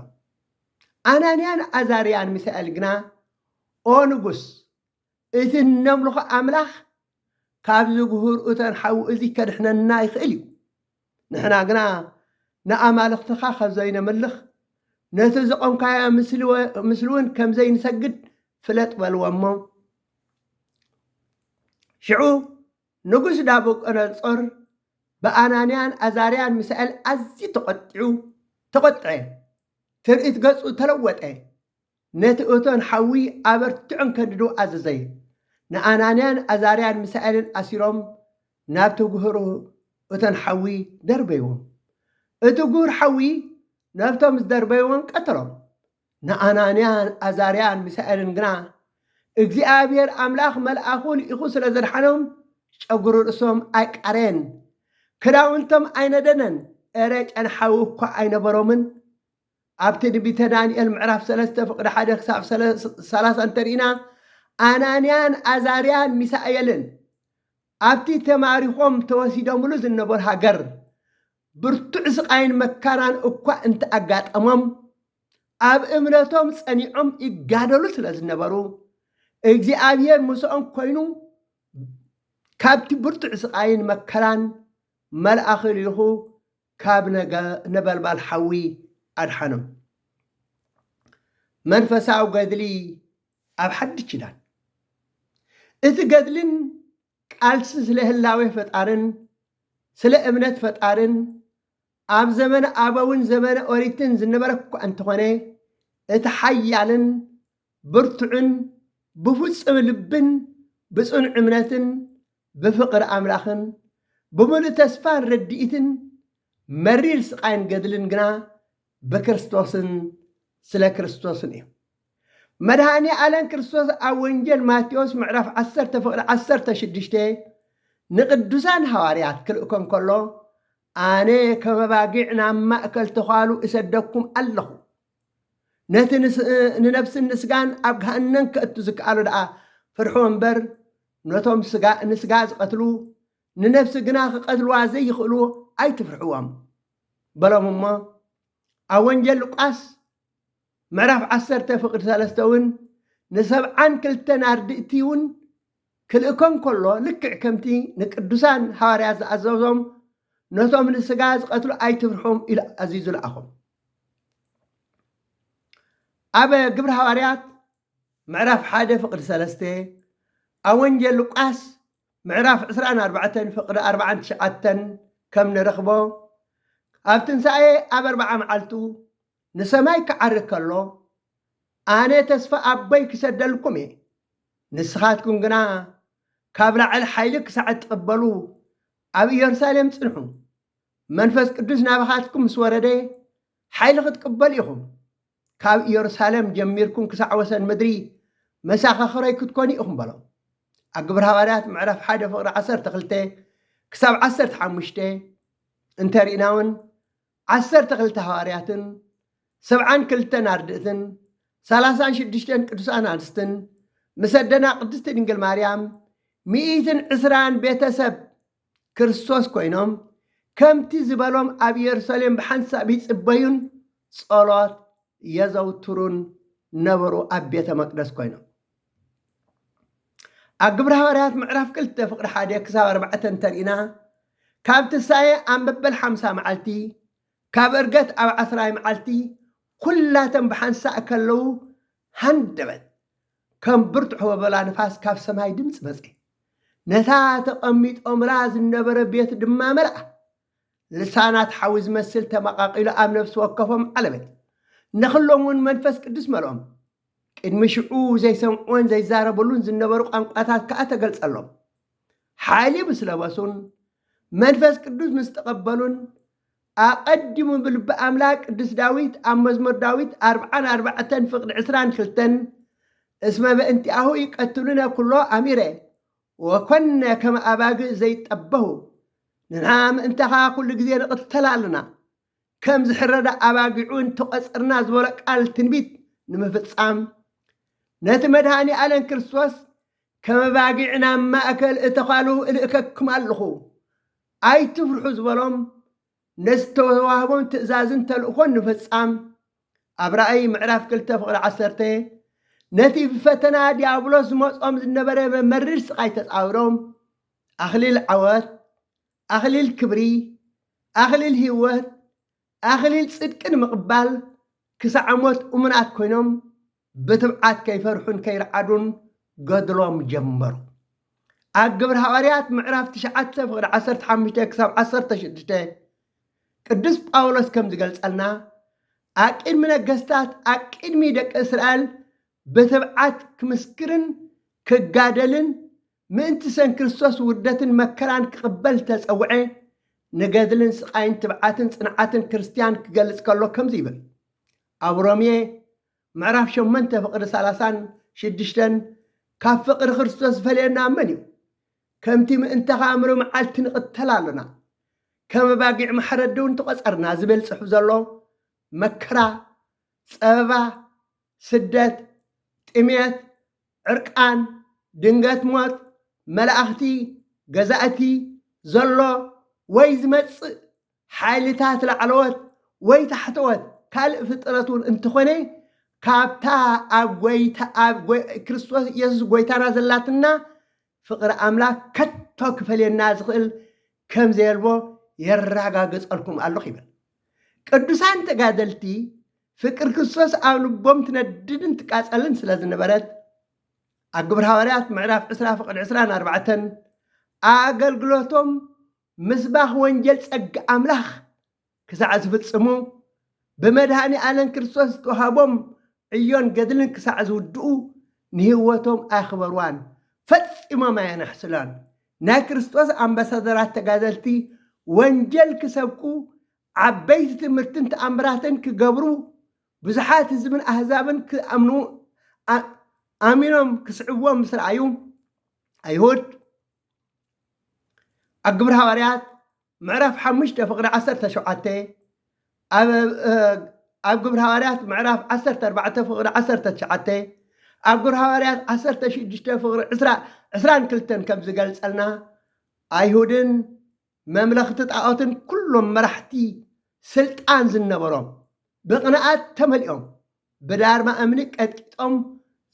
ኣናንያን ኣዛርያን ሚሳኤል ግና ኦ ንጉስ፣ እቲ እነምልኾ ኣምላኽ ካብዚ ጉህር እቶን ሓዊ እዚ ከድሕነና ይኽእል እዩ። ንሕና ግና ንኣማልኽትኻ ከም ዘይነምልኽ ነቲ ዘቖምካዮ ምስሊ እውን ከም ዘይንሰግድ ፍለጥ በልዎ እሞ ሽዑ ንጉስ ናቡከደነጾር ብኣናንያን ኣዛርያን ሚሳኤል ኣዝዩ ተቖጢዑ ተቖጥዐ። ትርኢት ገጹ ተለወጠ። ነቲ እቶን ሓዊ ኣበርቲዖም ከንድዱ ኣዘዘ። ንኣናንያን ኣዛርያን ሚሳኤልን ኣሲሮም ናብቲ ጉህሩ እቶን ሓዊ ደርበይዎም። እቲ ጉህር ሓዊ ነብቶም ዝደርበይዎም ቀተሎም። ንኣናንያን ኣዛርያን ሚሳኤልን ግና እግዚኣብሔር ኣምላኽ መልኣኹ ልኢኹ ስለ ዘድሓኖም ጨጉሪ ርእሶም ኣይቃረየን፣ ክዳውንቶም ኣይነደነን፣ እረ ጨንሓዊ እኳ ኣይነበሮምን። ኣብ ትንቢተ ዳንኤል ምዕራፍ ሰለስተ ፍቕዲ ሓደ ክሳብ ሰላሳ እንተርኢና ኣናንያን ኣዛርያን ሚሳኤልን ኣብቲ ተማሪኾም ተወሲዶምሉ ዝነበሩ ሃገር ብርቱዕ ስቓይን መከራን እኳ እንተኣጋጠሞም ኣብ እምነቶም ጸኒዖም ይጋደሉ ስለ ዝነበሩ እግዚኣብሔር ምስኦም ኮይኑ ካብቲ ብርቱዕ ስቓይን መከራን መልኣኺ ልኢኹ ካብ ነበልባል ሓዊ ኣድሓኖም። መንፈሳዊ ገድሊ ኣብ ሓድሽ ኪዳን። እቲ ገድልን ቃልሲ ስለ ህላዌ ፈጣርን ስለ እምነት ፈጣርን ኣብ ዘመነ ኣበውን ዘመነ ኦሪትን ዝነበረ እኳ እንተኾነ እቲ ሓያልን ብርቱዕን ብፍጹም ልብን ብጽኑዕ እምነትን ብፍቕሪ ኣምላኽን ብምሉእ ተስፋን ርድኢትን መሪር ስቓይን ገድልን ግና ብክርስቶስን ስለ ክርስቶስን እዩ። መድሃኒ ኣለም ክርስቶስ ኣብ ወንጌል ማቴዎስ ምዕራፍ ዓሰርተ ፍቕዲ ዓሰርተ ሽዱሽተ ንቅዱሳን ሃዋርያት ክልእኮም ከሎ ኣነ ከም ኣባጊዕ ናብ ማእከል ተዃሉ እሰደኩም ኣለኹ። ነቲ ንነብስን ንስጋን ኣብ ገሃነም ከእቱ ዝከኣሎ ደኣ ፍርሕዎ እምበር ነቶም ንስጋ ዝቐትሉ ንነብሲ ግና ክቐትልዋ ዘይኽእሉ ኣይትፍርሕዎም በሎም እሞ ኣብ ወንጌል ሉቃስ ምዕራፍ ዓሰርተ ፍቕዲ ሰለስተ እውን ንሰብዓን ክልተን ኣርድእቲ እውን ክልእኮም ከሎ ልክዕ ከምቲ ንቅዱሳን ሃዋርያት ዝኣዘዞም ነቶም ንስጋ ዝቐትሉ ኣይትፍርሖም ኢሉ ኣዚዙ ለኣኾም። ኣብ ግብሪ ሃዋርያት ምዕራፍ ሓደ ፍቕዲ ሰለስተ፣ ኣብ ወንጌል ሉቃስ ምዕራፍ ዕስራን ኣርባዕተን ፍቕዲ ኣርባዓን ትሽዓተን ከም ንረኽቦ፣ ኣብ ትንሳኤ ኣብ ኣርብዓ መዓልቱ ንሰማይ ክዓርግ ከሎ፣ ኣነ ተስፋ ኣቦይ ክሰደልኩም እየ፣ ንስኻትኩም ግና ካብ ላዕሊ ሓይሊ ክሳዕ እትቕበሉ ኣብ ኢየሩሳሌም ጽንሑ። መንፈስ ቅዱስ ናባኻትኩም ምስ ወረደ፣ ሓይሊ ክትቅበሉ ኢኹም። ካብ ኢየሩሳሌም ጀሚርኩም ክሳዕ ወሰን ምድሪ መሳኻኽረይ ክትኮኑ ኢኹም በሎም። ኣብ ግብሪ ሃዋርያት ምዕራፍ ሓደ ፍቕዲ ዓሰርተ ክልተ ክሳብ ዓሰርተ ሓሙሽተ እንተርኢና እውን፣ ዓሰርተ ክልተ ሃዋርያትን ሰብዓን ክልተን ኣርድእትን ሰላሳን ሽዱሽተን ቅዱሳን ኣንስትን ምስ ኣደና ቅድስቲ ድንግል ማርያም ሚእትን ዕስራን ቤተሰብ ክርስቶስ ኮይኖም፣ ከምቲ ዝበሎም ኣብ ኢየሩሳሌም ብሓንሳብ ይጽበዩን ጸሎት የዘውትሩን ነበሩ። ኣብ ቤተ መቅደስ ኮይኖም ኣብ ግብሪ ሃዋርያት ምዕራፍ ክልተ ፍቕዲ ሓደ ክሳብ ኣርባዕተ እንተርኢና፣ ካብ ትንሳኤ ኣብ መበል ሓምሳ መዓልቲ፣ ካብ እርገት ኣብ ዓስራይ መዓልቲ፣ ኩላቶም ብሓንሳእ ከለዉ ሃንደበት ከም ብርቱዕ ወበላ ንፋስ ካብ ሰማይ ድምፂ መፀ። ነታ ተቐሚጦምላ ዝነበረ ቤት ድማ መልኣ። ልሳናት ሓዊ ዝመስል ተመቓቒሉ ኣብ ነፍሲ ወከፎም ዓለበት። ንኹሎም እውን መንፈስ ቅዱስ መልኦም። ቅድሚ ሽዑ ዘይሰምዕዎን ዘይዛረበሉን ዝነበሩ ቋንቋታት ከኣ ተገልጸሎም። ሓይሊ ምስ ለበሱን መንፈስ ቅዱስ ምስ ተቐበሉን፣ ኣቐዲሙ ብልቢ ኣምላክ ቅዱስ ዳዊት ኣብ መዝሙር ዳዊት ኣርብዓን ኣርባዕተን ፍቕዲ ዕስራን ክልተን፣ "እስመ በእንቲኣሁ ይቀትሉነ ኩሎ ኣሚረ፣ ወኮነ ከመ ኣባግዕ ዘይጠበሁ፣ ንሕና ምእንታኻ ኩሉ ግዜ ንቕተል ኣለና፣ ከም ዝሕረዳ ኣባጊዑ እንተቖጸርና" ዝበሎ ቃል ትንቢት ንምፍጻም፣ ነቲ መድኃኔ ዓለም ክርስቶስ "ከም ኣባጊዕ ናብ ማእከል እተዃሉ እልእከኩም ኣለኹ፣ ኣይትፍርሑ" ዝበሎም፣ ነቲ ዝተዋህቦም ትእዛዝን ተልእኾን ንምፍጻም፣ ኣብ ራእይ ምዕራፍ ክልተ ፍቕዲ ዓሰርተ፣ ነቲ ብፈተና ዲያብሎስ ዝመጾም ዝነበረ መሪር ስቓይ ተጻዊሮም፣ ኣኽሊል ዓወት፣ ኣኽሊል ክብሪ፣ ኣኽሊል ህይወት፣ ኣኽሊል ጽድቂ ንምቕባል ክሳዕ ሞት እሙናት ኮይኖም፣ ብትብዓት ከይፈርሑን ከይረዓዱን ገድሎም ጀመሩ። ኣብ ግብሪ ሃዋርያት ምዕራፍ ትሽዓተ ፍቕዲ ዓሰርተ ሓሙሽተ ክሳብ ዓሰርተ ሽዱሽተ፣ ቅዱስ ጳውሎስ ከም ዝገልጸልና፣ ኣብ ቅድሚ ነገስታት፣ ኣብ ቅድሚ ደቂ እስራኤል ብትብዓት ክምስክርን ክጋደልን፣ ምእንቲ ሰን ክርስቶስ ውርደትን መከራን ክቕበል ዝተጸውዐ፣ ንገድልን ስቓይን ትብዓትን ጽንዓትን ክርስትያን ክገልጽ ከሎ ከምዚ ይብል። ኣብ ሮሜ ምዕራፍ ሸሞንተ ፍቕዲ ሰላሳን ሽዱሽተን፣ "ካብ ፍቕሪ ክርስቶስ ዝፈልየና መን እዩ? ከምቲ ምእንታኻ እምሪ መዓልቲ ንቕተል ኣሎና፣ ከም ኣባጊዕ ማሕረዲ እውን ተቖጸርና" ዝብል ጽሑፍ ዘሎ፣ መከራ፣ ጸበባ፣ ስደት፣ ጥሜት፣ ዕርቃን፣ ድንገት ሞት፣ መላእኽቲ፣ ገዛእቲ፣ ዘሎ ወይ ዝመጽእ ሓይልታት ላዕለዎት ወይ ታሕተዎት፣ ካልእ ፍጥረት እውን እንተኾነ፣ ካብታ ኣብ ጎይታ፣ ኣብ ጎይ-፣ ክርስቶስ ኢየሱስ ጎይታና ዘላትና ፍቕሪ ኣምላክ ከቶ ክፈልየና ዝኽእል ከም ዘየልቦ የረጋግጸልኩም ኣለኹ ይብል። ቅዱሳን ተጋደልቲ ፍቅሪ ክርስቶስ ኣብ ልቦም ትነድድን ትቃጸልን ስለ ዝነበረት፣ ኣብ ግብሪ ሃዋርያት ምዕራፍ ዕስራ ፍቕዲ ዕስራን ኣርባዕተን፣ ኣገልግሎቶም ምስባኽ ወንጌል ጸጋ ኣምላኽ ክሳዕ ዝፍጽሙ፣ ብመድኃኔ ዓለም ክርስቶስ ዝተዋህቦም ዕዮን ገድልን ክሳዕ ዝውድኡ፣ ንህይወቶም ኣየኽበርዋን፣ ፈጺሞም ኣየናሕስሎን። ናይ ክርስቶስ ኣምባሳደራት ተጋደልቲ ወንጌል ክሰብኩ፣ ዓበይቲ ትምህርትን ተኣምራትን ክገብሩ፣ ብዙሓት ህዝብን ኣህዛብን ክኣምኑ፣ ኣ-፣ ኣሚኖም ክስዕብዎም ምስ ረኣዩ፣ ኣይሁድ ኣብ ግብሪ ሃዋርያት ምዕራፍ ሓሙሽተ ፍቕዲ ዓሰርተ ሸውዓተ፣ ኣብ፣ እ፣ ኣብ ግብሪ ሃዋርያት ምዕራፍ ዓሰርተ ኣርባዕተ ፍቕዲ ዓሰርተ ትሽዓተ፣ ኣብ ግብሪ ሃዋርያት ዓሰርተ ሽዱሽተ ፍቕዲ ዕስራ፣ ዕስራን ክልተን ከም ዝገልጸልና፣ ኣይሁድን መምለኽቲ ጣዖትን ኩሎም መራሕቲ ስልጣን ዝነበሮም ብቕንኣት ተመሊኦም ብዳርማ እምኒ ቀጥቂጦም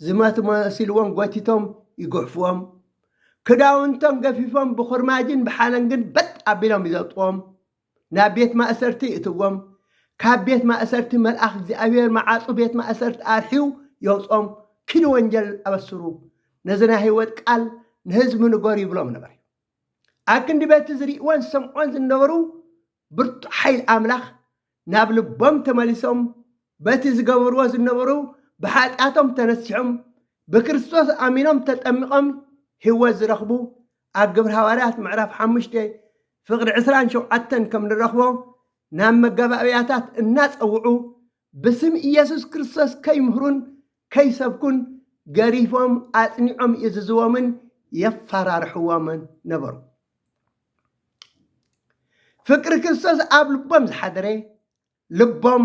ዝመቱ መሲልዎም ጎቲቶም ይጉሕፍዎም። ክዳውንቶም ገፊፎም ብኹርማጅን ብሓለንግን በጥ ኣቢሎም ይዘብጥዎም። ናብ ቤት ማእሰርቲ ይእትዎም። ካብ ቤት ማእሰርቲ መልኣኽ እግዚኣብሔር መዓጹ ቤት ማእሰርቲ ኣርሕዩ የውጾም። ኪዱ ወንጀል ኣበስሩ፣ ነዚ ናይ ህይወት ቃል ንህዝቢ ንገሩ ይብሎም ነበር። ኣብ ክንዲ በቲ ዝርእዎን ዝሰምዖን ዝነበሩ ብርቱዕ ሓይል ኣምላኽ ናብ ልቦም ተመሊሶም፣ በቲ ዝገበርዎ ዝነበሩ ብሓጢኣቶም ተነሲሖም፣ ብክርስቶስ ኣሚኖም ተጠሚቖም ህይወት ዝረኽቡ፣ ኣብ ግብሪ ሃዋርያት ምዕራፍ ሓሙሽተ ፍቕዲ ዕስራን ሸውዓተን ከም ንረኽቦ፣ ናብ መጋባእያታት እናጸውዑ ብስም ኢየሱስ ክርስቶስ ከይምህሩን ከይሰብኩን ገሪፎም ኣጽኒዖም ይእዝዝዎምን የፋራርሕዎምን ነበሩ። ፍቅሪ ክርስቶስ ኣብ ልቦም ዝሓደረ፣ ልቦም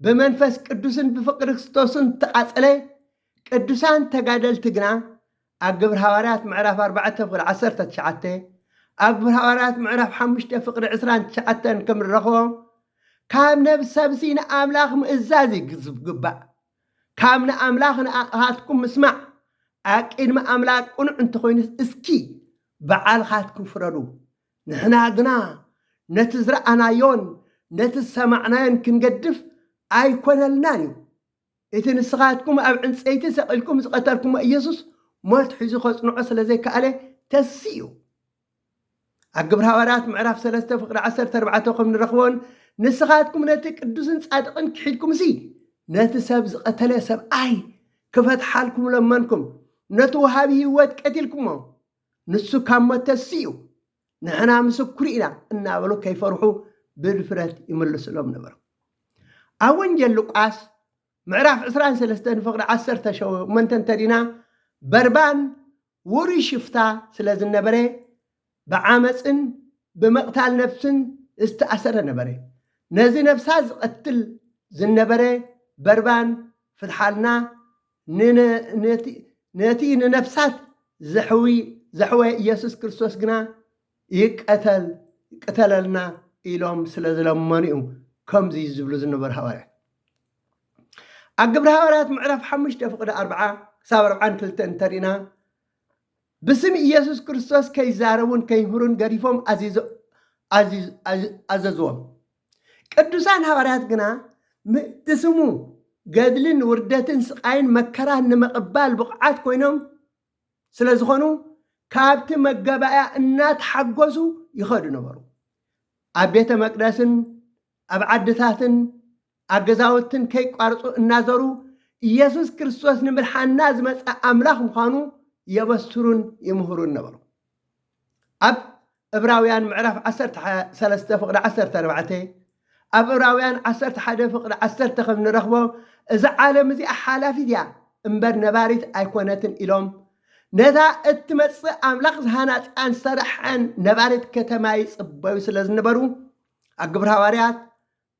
ብመንፈስ ቅዱስን ብፍቅሪ ክርስቶስን ተቓጸለ። ቅዱሳን ተጋደልቲ ግና ኣብ ግብሪ ሃዋርያት ምዕራፍ ኣርባዕተ ፍቕዲ ዓሰርተ ትሽዓተ፣ ኣብ ግብሪ ሃዋርያት ምዕራፍ ሓሙሽተ ፍቕዲ ዕስራን ትሽዓተን ከም ንረኽቦ፣ ካብ ነብሰብሲ ንኣምላኽ ምእዛዝ እዩ ዝግባእ። ካብ ንኣምላኽ ንኣኻትኩም ምስማዕ ኣብ ቅድሚ ኣምላኽ ቅኑዕ እንተኾይኑ፣ እስኪ በዓልኻትኩም ፍረዱ። ንሕና ግና ነቲ ዝረኣናዮን ነቲ ዝሰማዕናዮን ክንገድፍ ኣይኮነልናን እዩ። እቲ ንስኻትኩም ኣብ ዕንጸይቲ ሰቒልኩም ዝቐተልኩሞ ኢየሱስ ሞት ሒዙ ከጽንዖ ስለ ዘይከኣለ ተስኡ። ኣብ ግብሪ ሃዋርያት ምዕራፍ ሰለስተ ፍቕዲ ዓሰርተ ኣርባዕተ ከም ንረኽቦን፣ ንስኻትኩም ነቲ ቅዱስን ጻድቕን ክሒድኩምሲ፣ ነቲ ሰብ ዝቐተለ ሰብኣይ ክፈትሓልኩም ለመንኩም፣ ነቲ ወሃቢ ህይወት ቀቲልኩሞ፣ ንሱ ካብ ሞት ተስኡ፣ ንሕና ምስክሩ ኢና እናበሉ ከይፈርሑ ብድፍረት ይምልስሎም ነበሩ። ኣብ ወንጌል ሉቃስ ምዕራፍ ዕስራን ሰለስተን ፍቕዲ ዓሰርተ ሸሞንተ እንተዲና፣ በርባን ውሩይ ሽፍታ ስለ ዝነበረ፣ ብዓመፅን ብምቕታል ነፍስን ዝተኣሰረ ነበረ። ነዚ ነፍሳት ዝቐትል ዝነበረ በርባን ፍትሓልና፣ ንነ-፣ ነቲ፣ ነቲ ንነፍሳት ዘሕዊ-፣ ዘሕወየ ኢየሱስ ክርስቶስ ግና ይቀተል፣ ይቀተለልና ኢሎም ስለ ዝለመኑ እዮም ከምዚ ዝብሉ ዝነበሩ ሃዋርያት። ኣብ ግብሪ ሃዋርያት ምዕራፍ ሓሙሽተ ፍቕዲ ኣርብዓ ክሳብ ኣርብዓን ክልተን እንተሪእና፣ ብስም ኢየሱስ ክርስቶስ ከይዛረቡን ከይምህሩን ገሪፎም ኣዚዞ-፣ ኣዚዝ-፣ ኣዚ-፣ ኣዘዝዎም። ቅዱሳን ሃዋርያት ግና ምእንቲ ስሙ ገድልን ውርደትን ስቓይን መከራን ንምቕባል ብቑዓት ኮይኖም ስለ ዝኾኑ፣ ካብቲ መገባእያ እናተሓጎሱ ይኸዱ ነበሩ። ኣብ ቤተ መቅደስን ኣብ ዓድታትን ኣብ ገዛውትን ከይቋርጹ እናዘሩ፣ ኢየሱስ ክርስቶስ ንምድሓንና ዝመጸ ኣምላኽ ምዃኑ የበስሩን ይምህሩን ነበሩ። ኣብ ዕብራውያን ምዕራፍ ዓሰርተ ሰለስተ ፍቕዲ ዓሰርተ ኣርባዕተ፣ ኣብ ዕብራውያን ዓሰርተ ሓደ ፍቕዲ ዓሰርተ ከም ንረኽቦ፣ እዛ ዓለም እዚኣ ሓላፊት እያ እምበር ነባሪት ኣይኮነትን ኢሎም፣ ነታ እትመጽእ ኣምላኽ ዝሃናጽኣን ዝሰርሓን ነባሪት ከተማ ይጽበዩ ስለ ዝነበሩ፣ ኣብ ግብሪ ሃዋርያት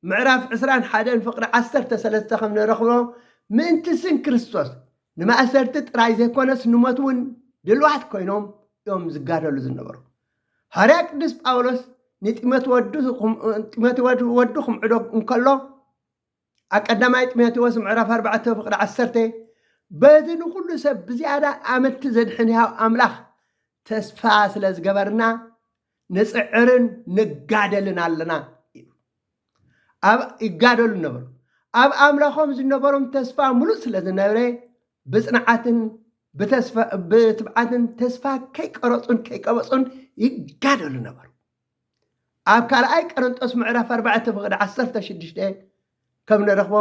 ምዕራፍ ዕስራን ሓደን ፍቕዲ ዓሰርተ ሰለስተ ከም ንረኽቦ፣ ምእንቲ ስም ክርስቶስ ንማእሰርቲ ጥራይ ዘይኮነስ ንሞት እውን ድልዋት ኮይኖም እዮም ዝጋደሉ ዝነበሩ። ሃዋርያ ቅዱስ ጳውሎስ ንጢሞቴዎስ ወዱ ክም-፣ ጢሞቴዎስ ወዱ ክምዕዶ እንከሎ፣ ኣብ ቀዳማይ ጢሞቴዎስ ምዕራፍ ኣርባዕተ ፍቕዲ ዓሰርተ፣ በዚ ንኹሉ ሰብ ብዝያዳ ኣመንቲ ዘድሕን ሕያው ኣምላኽ ተስፋ ስለ ዝገበርና ንጽዕርን ንጋደልን ኣለና። ኣብ ይጋደሉ ነበሩ። ኣብ ኣምላኾም ዝነበሮም ተስፋ ምሉእ ስለ ዝነበረ፣ ብጽንዓትን ብተስፋ-፣ ብትብዓትን ተስፋ ከይቀረጹን ከይቀበጹን ይጋደሉ ነበሩ። ኣብ ካልኣይ ቆሮንጦስ ምዕራፍ ኣርባዕተ ፍቕዲ ዓሰርተ ሽዱሽተ ከም ንረኽቦ፣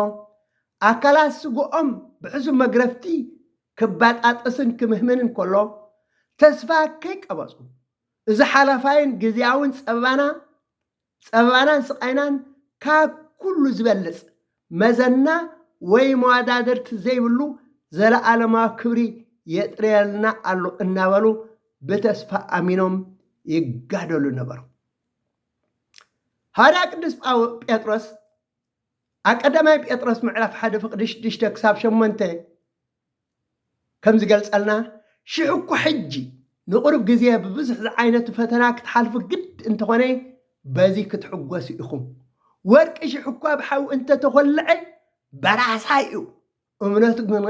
ኣካላት ስግኦም ብሕሱም መግረፍቲ ክባጣጠስን ክምህምንን ከሎ፣ ተስፋ ከይቀበጹ፣ እዚ ሓላፋይን ግዝያውን ጸበባና፣ ጸበባናን ስቓይናን ካብ ኩሉ ዝበልጽ መዘና ወይ መወዳድርቲ ዘይብሉ ዘለኣለማዊ ክብሪ የጥርየልና ኣሎ እናበሉ ብተስፋ ኣሚኖም ይጋደሉ ነበሩ። ሃዋርያ ቅዱስ ጳው-፣ ጴጥሮስ ኣብ ቀዳማይ ጴጥሮስ ምዕራፍ ሓደ ፍቕዲ ሽዱሽተ ክሳብ ሸሞንተ ከም ዝገልጸልና፣ ሽሕ እኳ ሕጂ ንቑሩብ ግዜ ብብዙሕ ዝዓይነቱ ፈተና ክትሓልፉ ግድ እንተኾነ፣ በዚ ክትሕጎሱ ኢኹም። ወርቂ ሽሕ እኳ ብሓዊ እንተተኾልዐ በራሳይ እዩ፣ እምነቱ ግና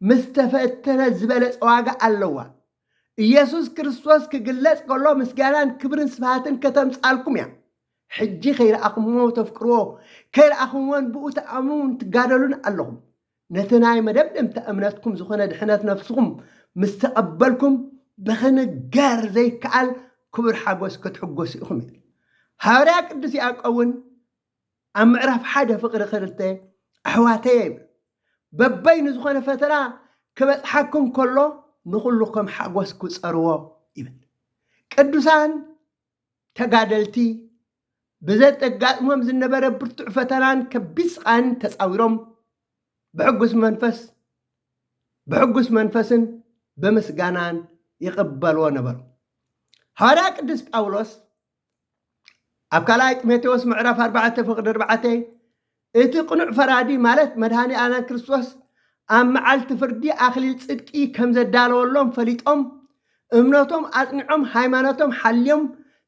ምስ ተፈተነ ዝበለጸ ዋጋ ኣለዋ። ኢየሱስ ክርስቶስ ክግለጽ ከሎ ምስጋናን ክብርን ስብሃትን ከተምጻልኩም እያ። ሕጂ ከይረኣኹምዎ ተፍቅርዎ፣ ከይረኣኹምዎን ብኡ ትኣምኑን ትጋደሉን ኣለኹም። ነቲ ናይ መደምደምታ እምነትኩም ዝኾነ ድሕነት ነፍስኹም ምስ ተቐበልኩም፣ ብኽንገር ዘይከኣል ክቡር ሓጎስ ክትሕጎሱ ኢኹም ይብል። ሃዋርያ ቅዱስ ያዕቆብ እውን ኣብ ምዕራፍ ሓደ ፍቕሪ ክልተ፣ ኣሕዋተየ ይብል፣ በበይኑ ዝኾነ ፈተና ክበጽሓኩም ከሎ ንኹሉ ከም ሓጎስ ክጸርዎ ይብል። ቅዱሳን ተጋደልቲ ብዘጋጥሞም ዝነበረ ብርቱዕ ፈተናን ከቢድ ስቓይን ተጻዊሮም ብሕጉስ መንፈስ ብሕጉስ መንፈስን ብምስጋናን ይቕበልዎ ነበሩ። ሃዋርያ ቅዱስ ጳውሎስ ኣብ ካልኣይ ጢሞቴዎስ ምዕራፍ ኣርባዕተ ፍቕዲ ኣርባዕተ፣ እቲ ቅኑዕ ፈራዲ ማለት መድሃኒ ኣለን ክርስቶስ ኣብ መዓልቲ ፍርዲ ኣኽሊል ጽድቂ ከም ዘዳለወሎም ፈሊጦም፣ እምነቶም ኣጽኒዖም፣ ሃይማኖቶም ሓልዮም፣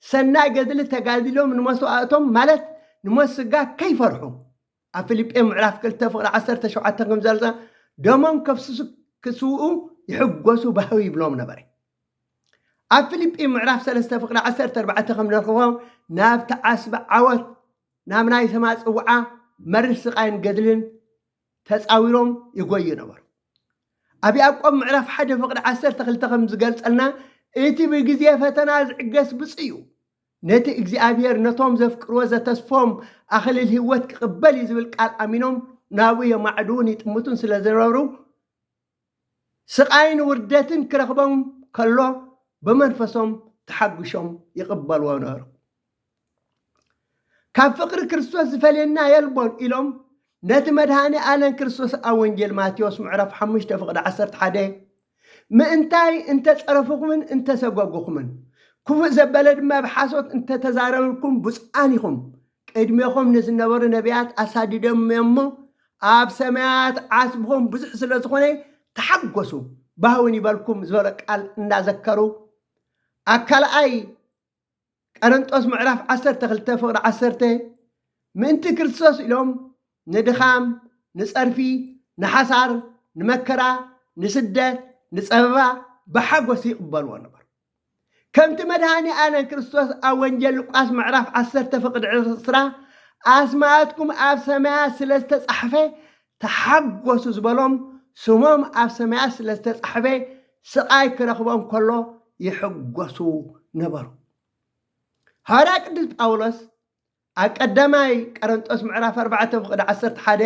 ሰናይ ገድሊ ተጋዲሎም ንመስዋእቶም ማለት ንሞት ስጋ ከይፈርሑ፣ ኣብ ፊልጴ ምዕራፍ ክልተ ፍቕዲ ዓሰርተ ሸውዓተ ከም ዘርዘ፣ ደሞም ከፍስሱ ክስውኡ ይሕጎሱ ባህዊ ይብሎም ነበረ። ኣብ ፊልጲ ምዕራፍ ሰለስተ ፍቕዲ ዓሰርተ ኣርባዕተ ከም ንረኽቦ፣ ናብቲ ዓስቢ ዓወት፣ ናብ ናይ ሰማይ ጽውዓ፣ መሪር ስቓይን ገድልን ተጻዊሮም ይጎዩ ነበሩ። ኣብ ያዕቆብ ምዕራፍ ሓደ ፍቕዲ ዓሰርተ ክልተ ከም ዝገልጸልና፣ እቲ ብግዜ ፈተና ዝዕገስ ብፁዕ እዩ፣ ነቲ እግዚኣብሔር ነቶም ዘፍቅርዎ ዘተስፎም ኣኽሊል ህይወት ክቕበል እዩ ዝብል ቃል ኣሚኖም ናብኡ የማዕድውን ይጥምቱን ስለ ዝነበሩ፣ ስቓይን ውርደትን ክረኽቦም ከሎ ብመንፈሶም ተሓጒሾም ይቕበልዎ ነበሩ። ካብ ፍቕሪ ክርስቶስ ዝፈልየና የልቦን ኢሎም ነቲ መድሃኒ ኣለን ክርስቶስ ኣብ ወንጌል ማቴዎስ ምዕራፍ ሓሙሽተ ፍቕዲ ዓሰርተ ሓደ፣ ምእንታይ እንተጸረፉኹምን እንተሰጎጉኹምን፣ ክፉእ ዘበለ ድማ ብሓሶት እንተተዛረብልኩም ብፁዓን ኢኹም። ቅድሜኹም ንዝነበሩ ነቢያት ኣሳዲዶም እዮም እሞ፣ ኣብ ሰማያት ዓስብኹም ብዙሕ ስለ ዝኾነ ተሓጎሱ፣ ባህውን ይበልኩም ዝበሎ ቃል እናዘከሩ፣ ኣብ ካልኣይ ቀረንጦስ ምዕራፍ ዓሰርተ ክልተ ፍቕዲ ዓሰርተ፣ ምእንቲ ክርስቶስ ኢሎም ንድኻም፣ ንጸርፊ፣ ንሓሳር፣ ንመከራ፣ ንስደት፣ ንጸበባ ብሓጎስ ይቕበልዎ ነበሩ። ከምቲ መድሃኒ ኣለን ክርስቶስ ኣብ ወንጌል ሉቃስ ምዕራፍ ዓሰርተ ፍቕዲ ዕስራ፣ ኣስማትኩም ኣብ ሰማያት ስለ ዝተጻሕፈ ተሓጎሱ ዝበሎም፣ ስሞም ኣብ ሰማያት ስለ ዝተጻሕፈ ስቓይ ክረኽቦም ከሎ ይሕጎሱ ነበሩ። ሃዋርያ ቅዱስ ጳውሎስ ኣብ ቀዳማይ ቀረንጦስ ምዕራፍ ኣርባዕተ ፍቕዲ ዓሰርተ ሓደ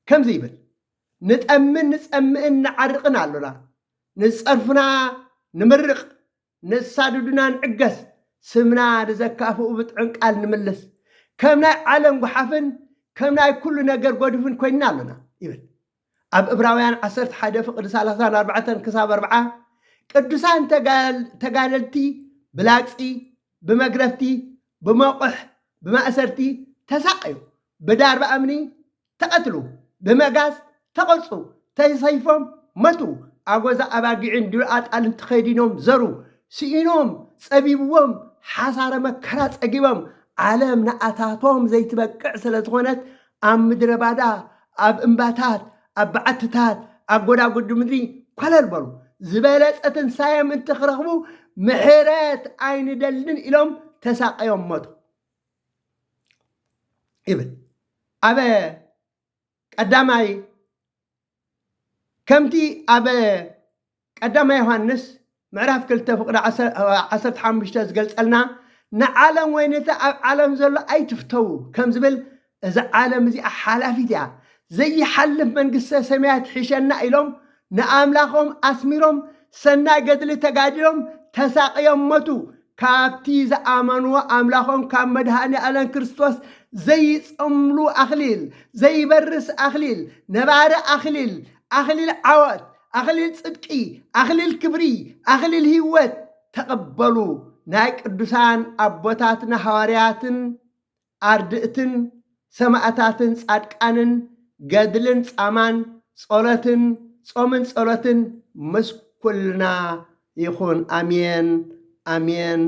ከምዚ ይብል፣ ንጠምን ንጸምእን ንዓርቕን ኣሎና፣ ንጸርፉና ንምርቕ፣ ንሳድዱና ንዕገስ፣ ስምና ንዘካፍኡ ብጥዑም ቃል ንምልስ፣ ከም ናይ ዓለም ጓሓፍን ከም ናይ ኩሉ ነገር ጎዲፍን ኮይንና ኣሎና ይብል። ኣብ እብራውያን ዓሰርተ ሓደ ፍቕዲ ሰላሳን ኣርባዕተን ክሳብ ኣርብዓ፣ ቅዱሳን ተጋል-፣ ተጋደልቲ ብላግጺ፣ ብመግረፍቲ፣ ብመቑሕ፣ ብማእሰርቲ ተሳቐዩ፣ ብዳርባ እምኒ ተቐትሉ፣ ብመጋዝ ተቐርጹ፣ ተሰይፎም መቱ፣ ኣጎዛ ኣባጊዕን ዱር ኣጣልን ተኸዲኖም ዘሩ፣ ስኢኖም፣ ጸቢብዎም፣ ሓሳረ መከራ ጸጊቦም፣ ዓለም ንኣታቶም ዘይትበቅዕ ስለ ዝኾነት፣ ኣብ ምድረ ባዳ፣ ኣብ እምባታት፣ ኣብ በዓትታት፣ ኣብ ጎዳጉዲ ምድሪ ኮለል በሉ። ዝበለጸ ትንሳኤ ምእንቲ ክረኽቡ ምሕረት ኣይንደልን ኢሎም ተሳቐዮም መቱ ይብል። ኣብ ቀዳማይ፣ ከምቲ ኣብ ቀዳማይ ዮሃንስ ምዕራፍ ክልተ ፍቕዲ ዓሰርተ ሓሙሽተ ዝገልጸልና፣ ንዓለም ወይ ነቲ ኣብ ዓለም ዘሎ ኣይትፍተዉ ከም ዝብል፣ እዛ ዓለም እዚኣ ሓላፊት እያ፣ ዘይሓልፍ መንግስተ ሰማያት ትሕሸና ኢሎም ንኣምላኾም ኣስሚሮም ሰናይ ገድሊ ተጋዲሎም ተሳቕዮም መቱ። ካብቲ ዝኣመንዎ ኣምላኾም ካብ መድሃኒ ኣለም ክርስቶስ ዘይጸምሉ ኣኽሊል፣ ዘይበርስ ኣኽሊል፣ ነባሪ ኣኽሊል፣ ኣኽሊል ዓወት፣ ኣኽሊል ጽድቂ፣ ኣኽሊል ክብሪ፣ ኣኽሊል ህይወት ተቐበሉ። ናይ ቅዱሳን ኣቦታትና ሃዋርያትን ኣርድእትን ሰማእታትን ጻድቃንን ገድልን ጻማን ጸሎትን ጾምን ጸሎትን ምስ ኩልና ይኹን። ኣሜን፣ ኣሜን፣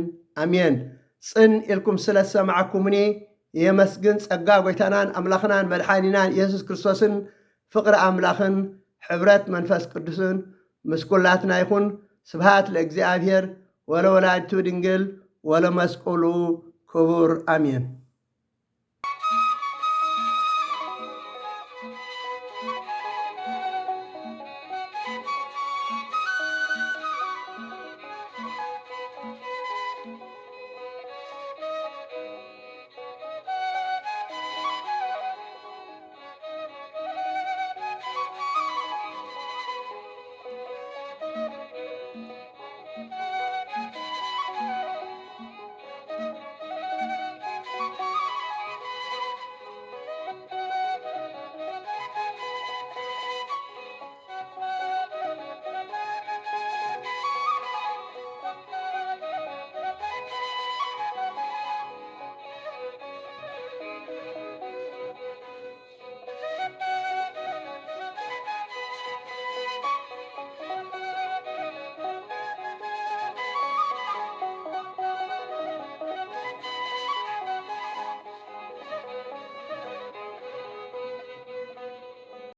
ኣሜን። ጽን ኢልኩም ስለ ዝሰማዕኩምኒ የመስግን። ጸጋ ጐይታናን ኣምላኽናን መድሓኒናን ኢየሱስ ክርስቶስን ፍቕሪ ኣምላኽን ሕብረት መንፈስ ቅዱስን ምስ ኩላትና ይኹን። ስብሃት ለእግዚኣብሔር ወለወላዲቱ ድንግል ወለመስቀሉ ክቡር ኣሜን።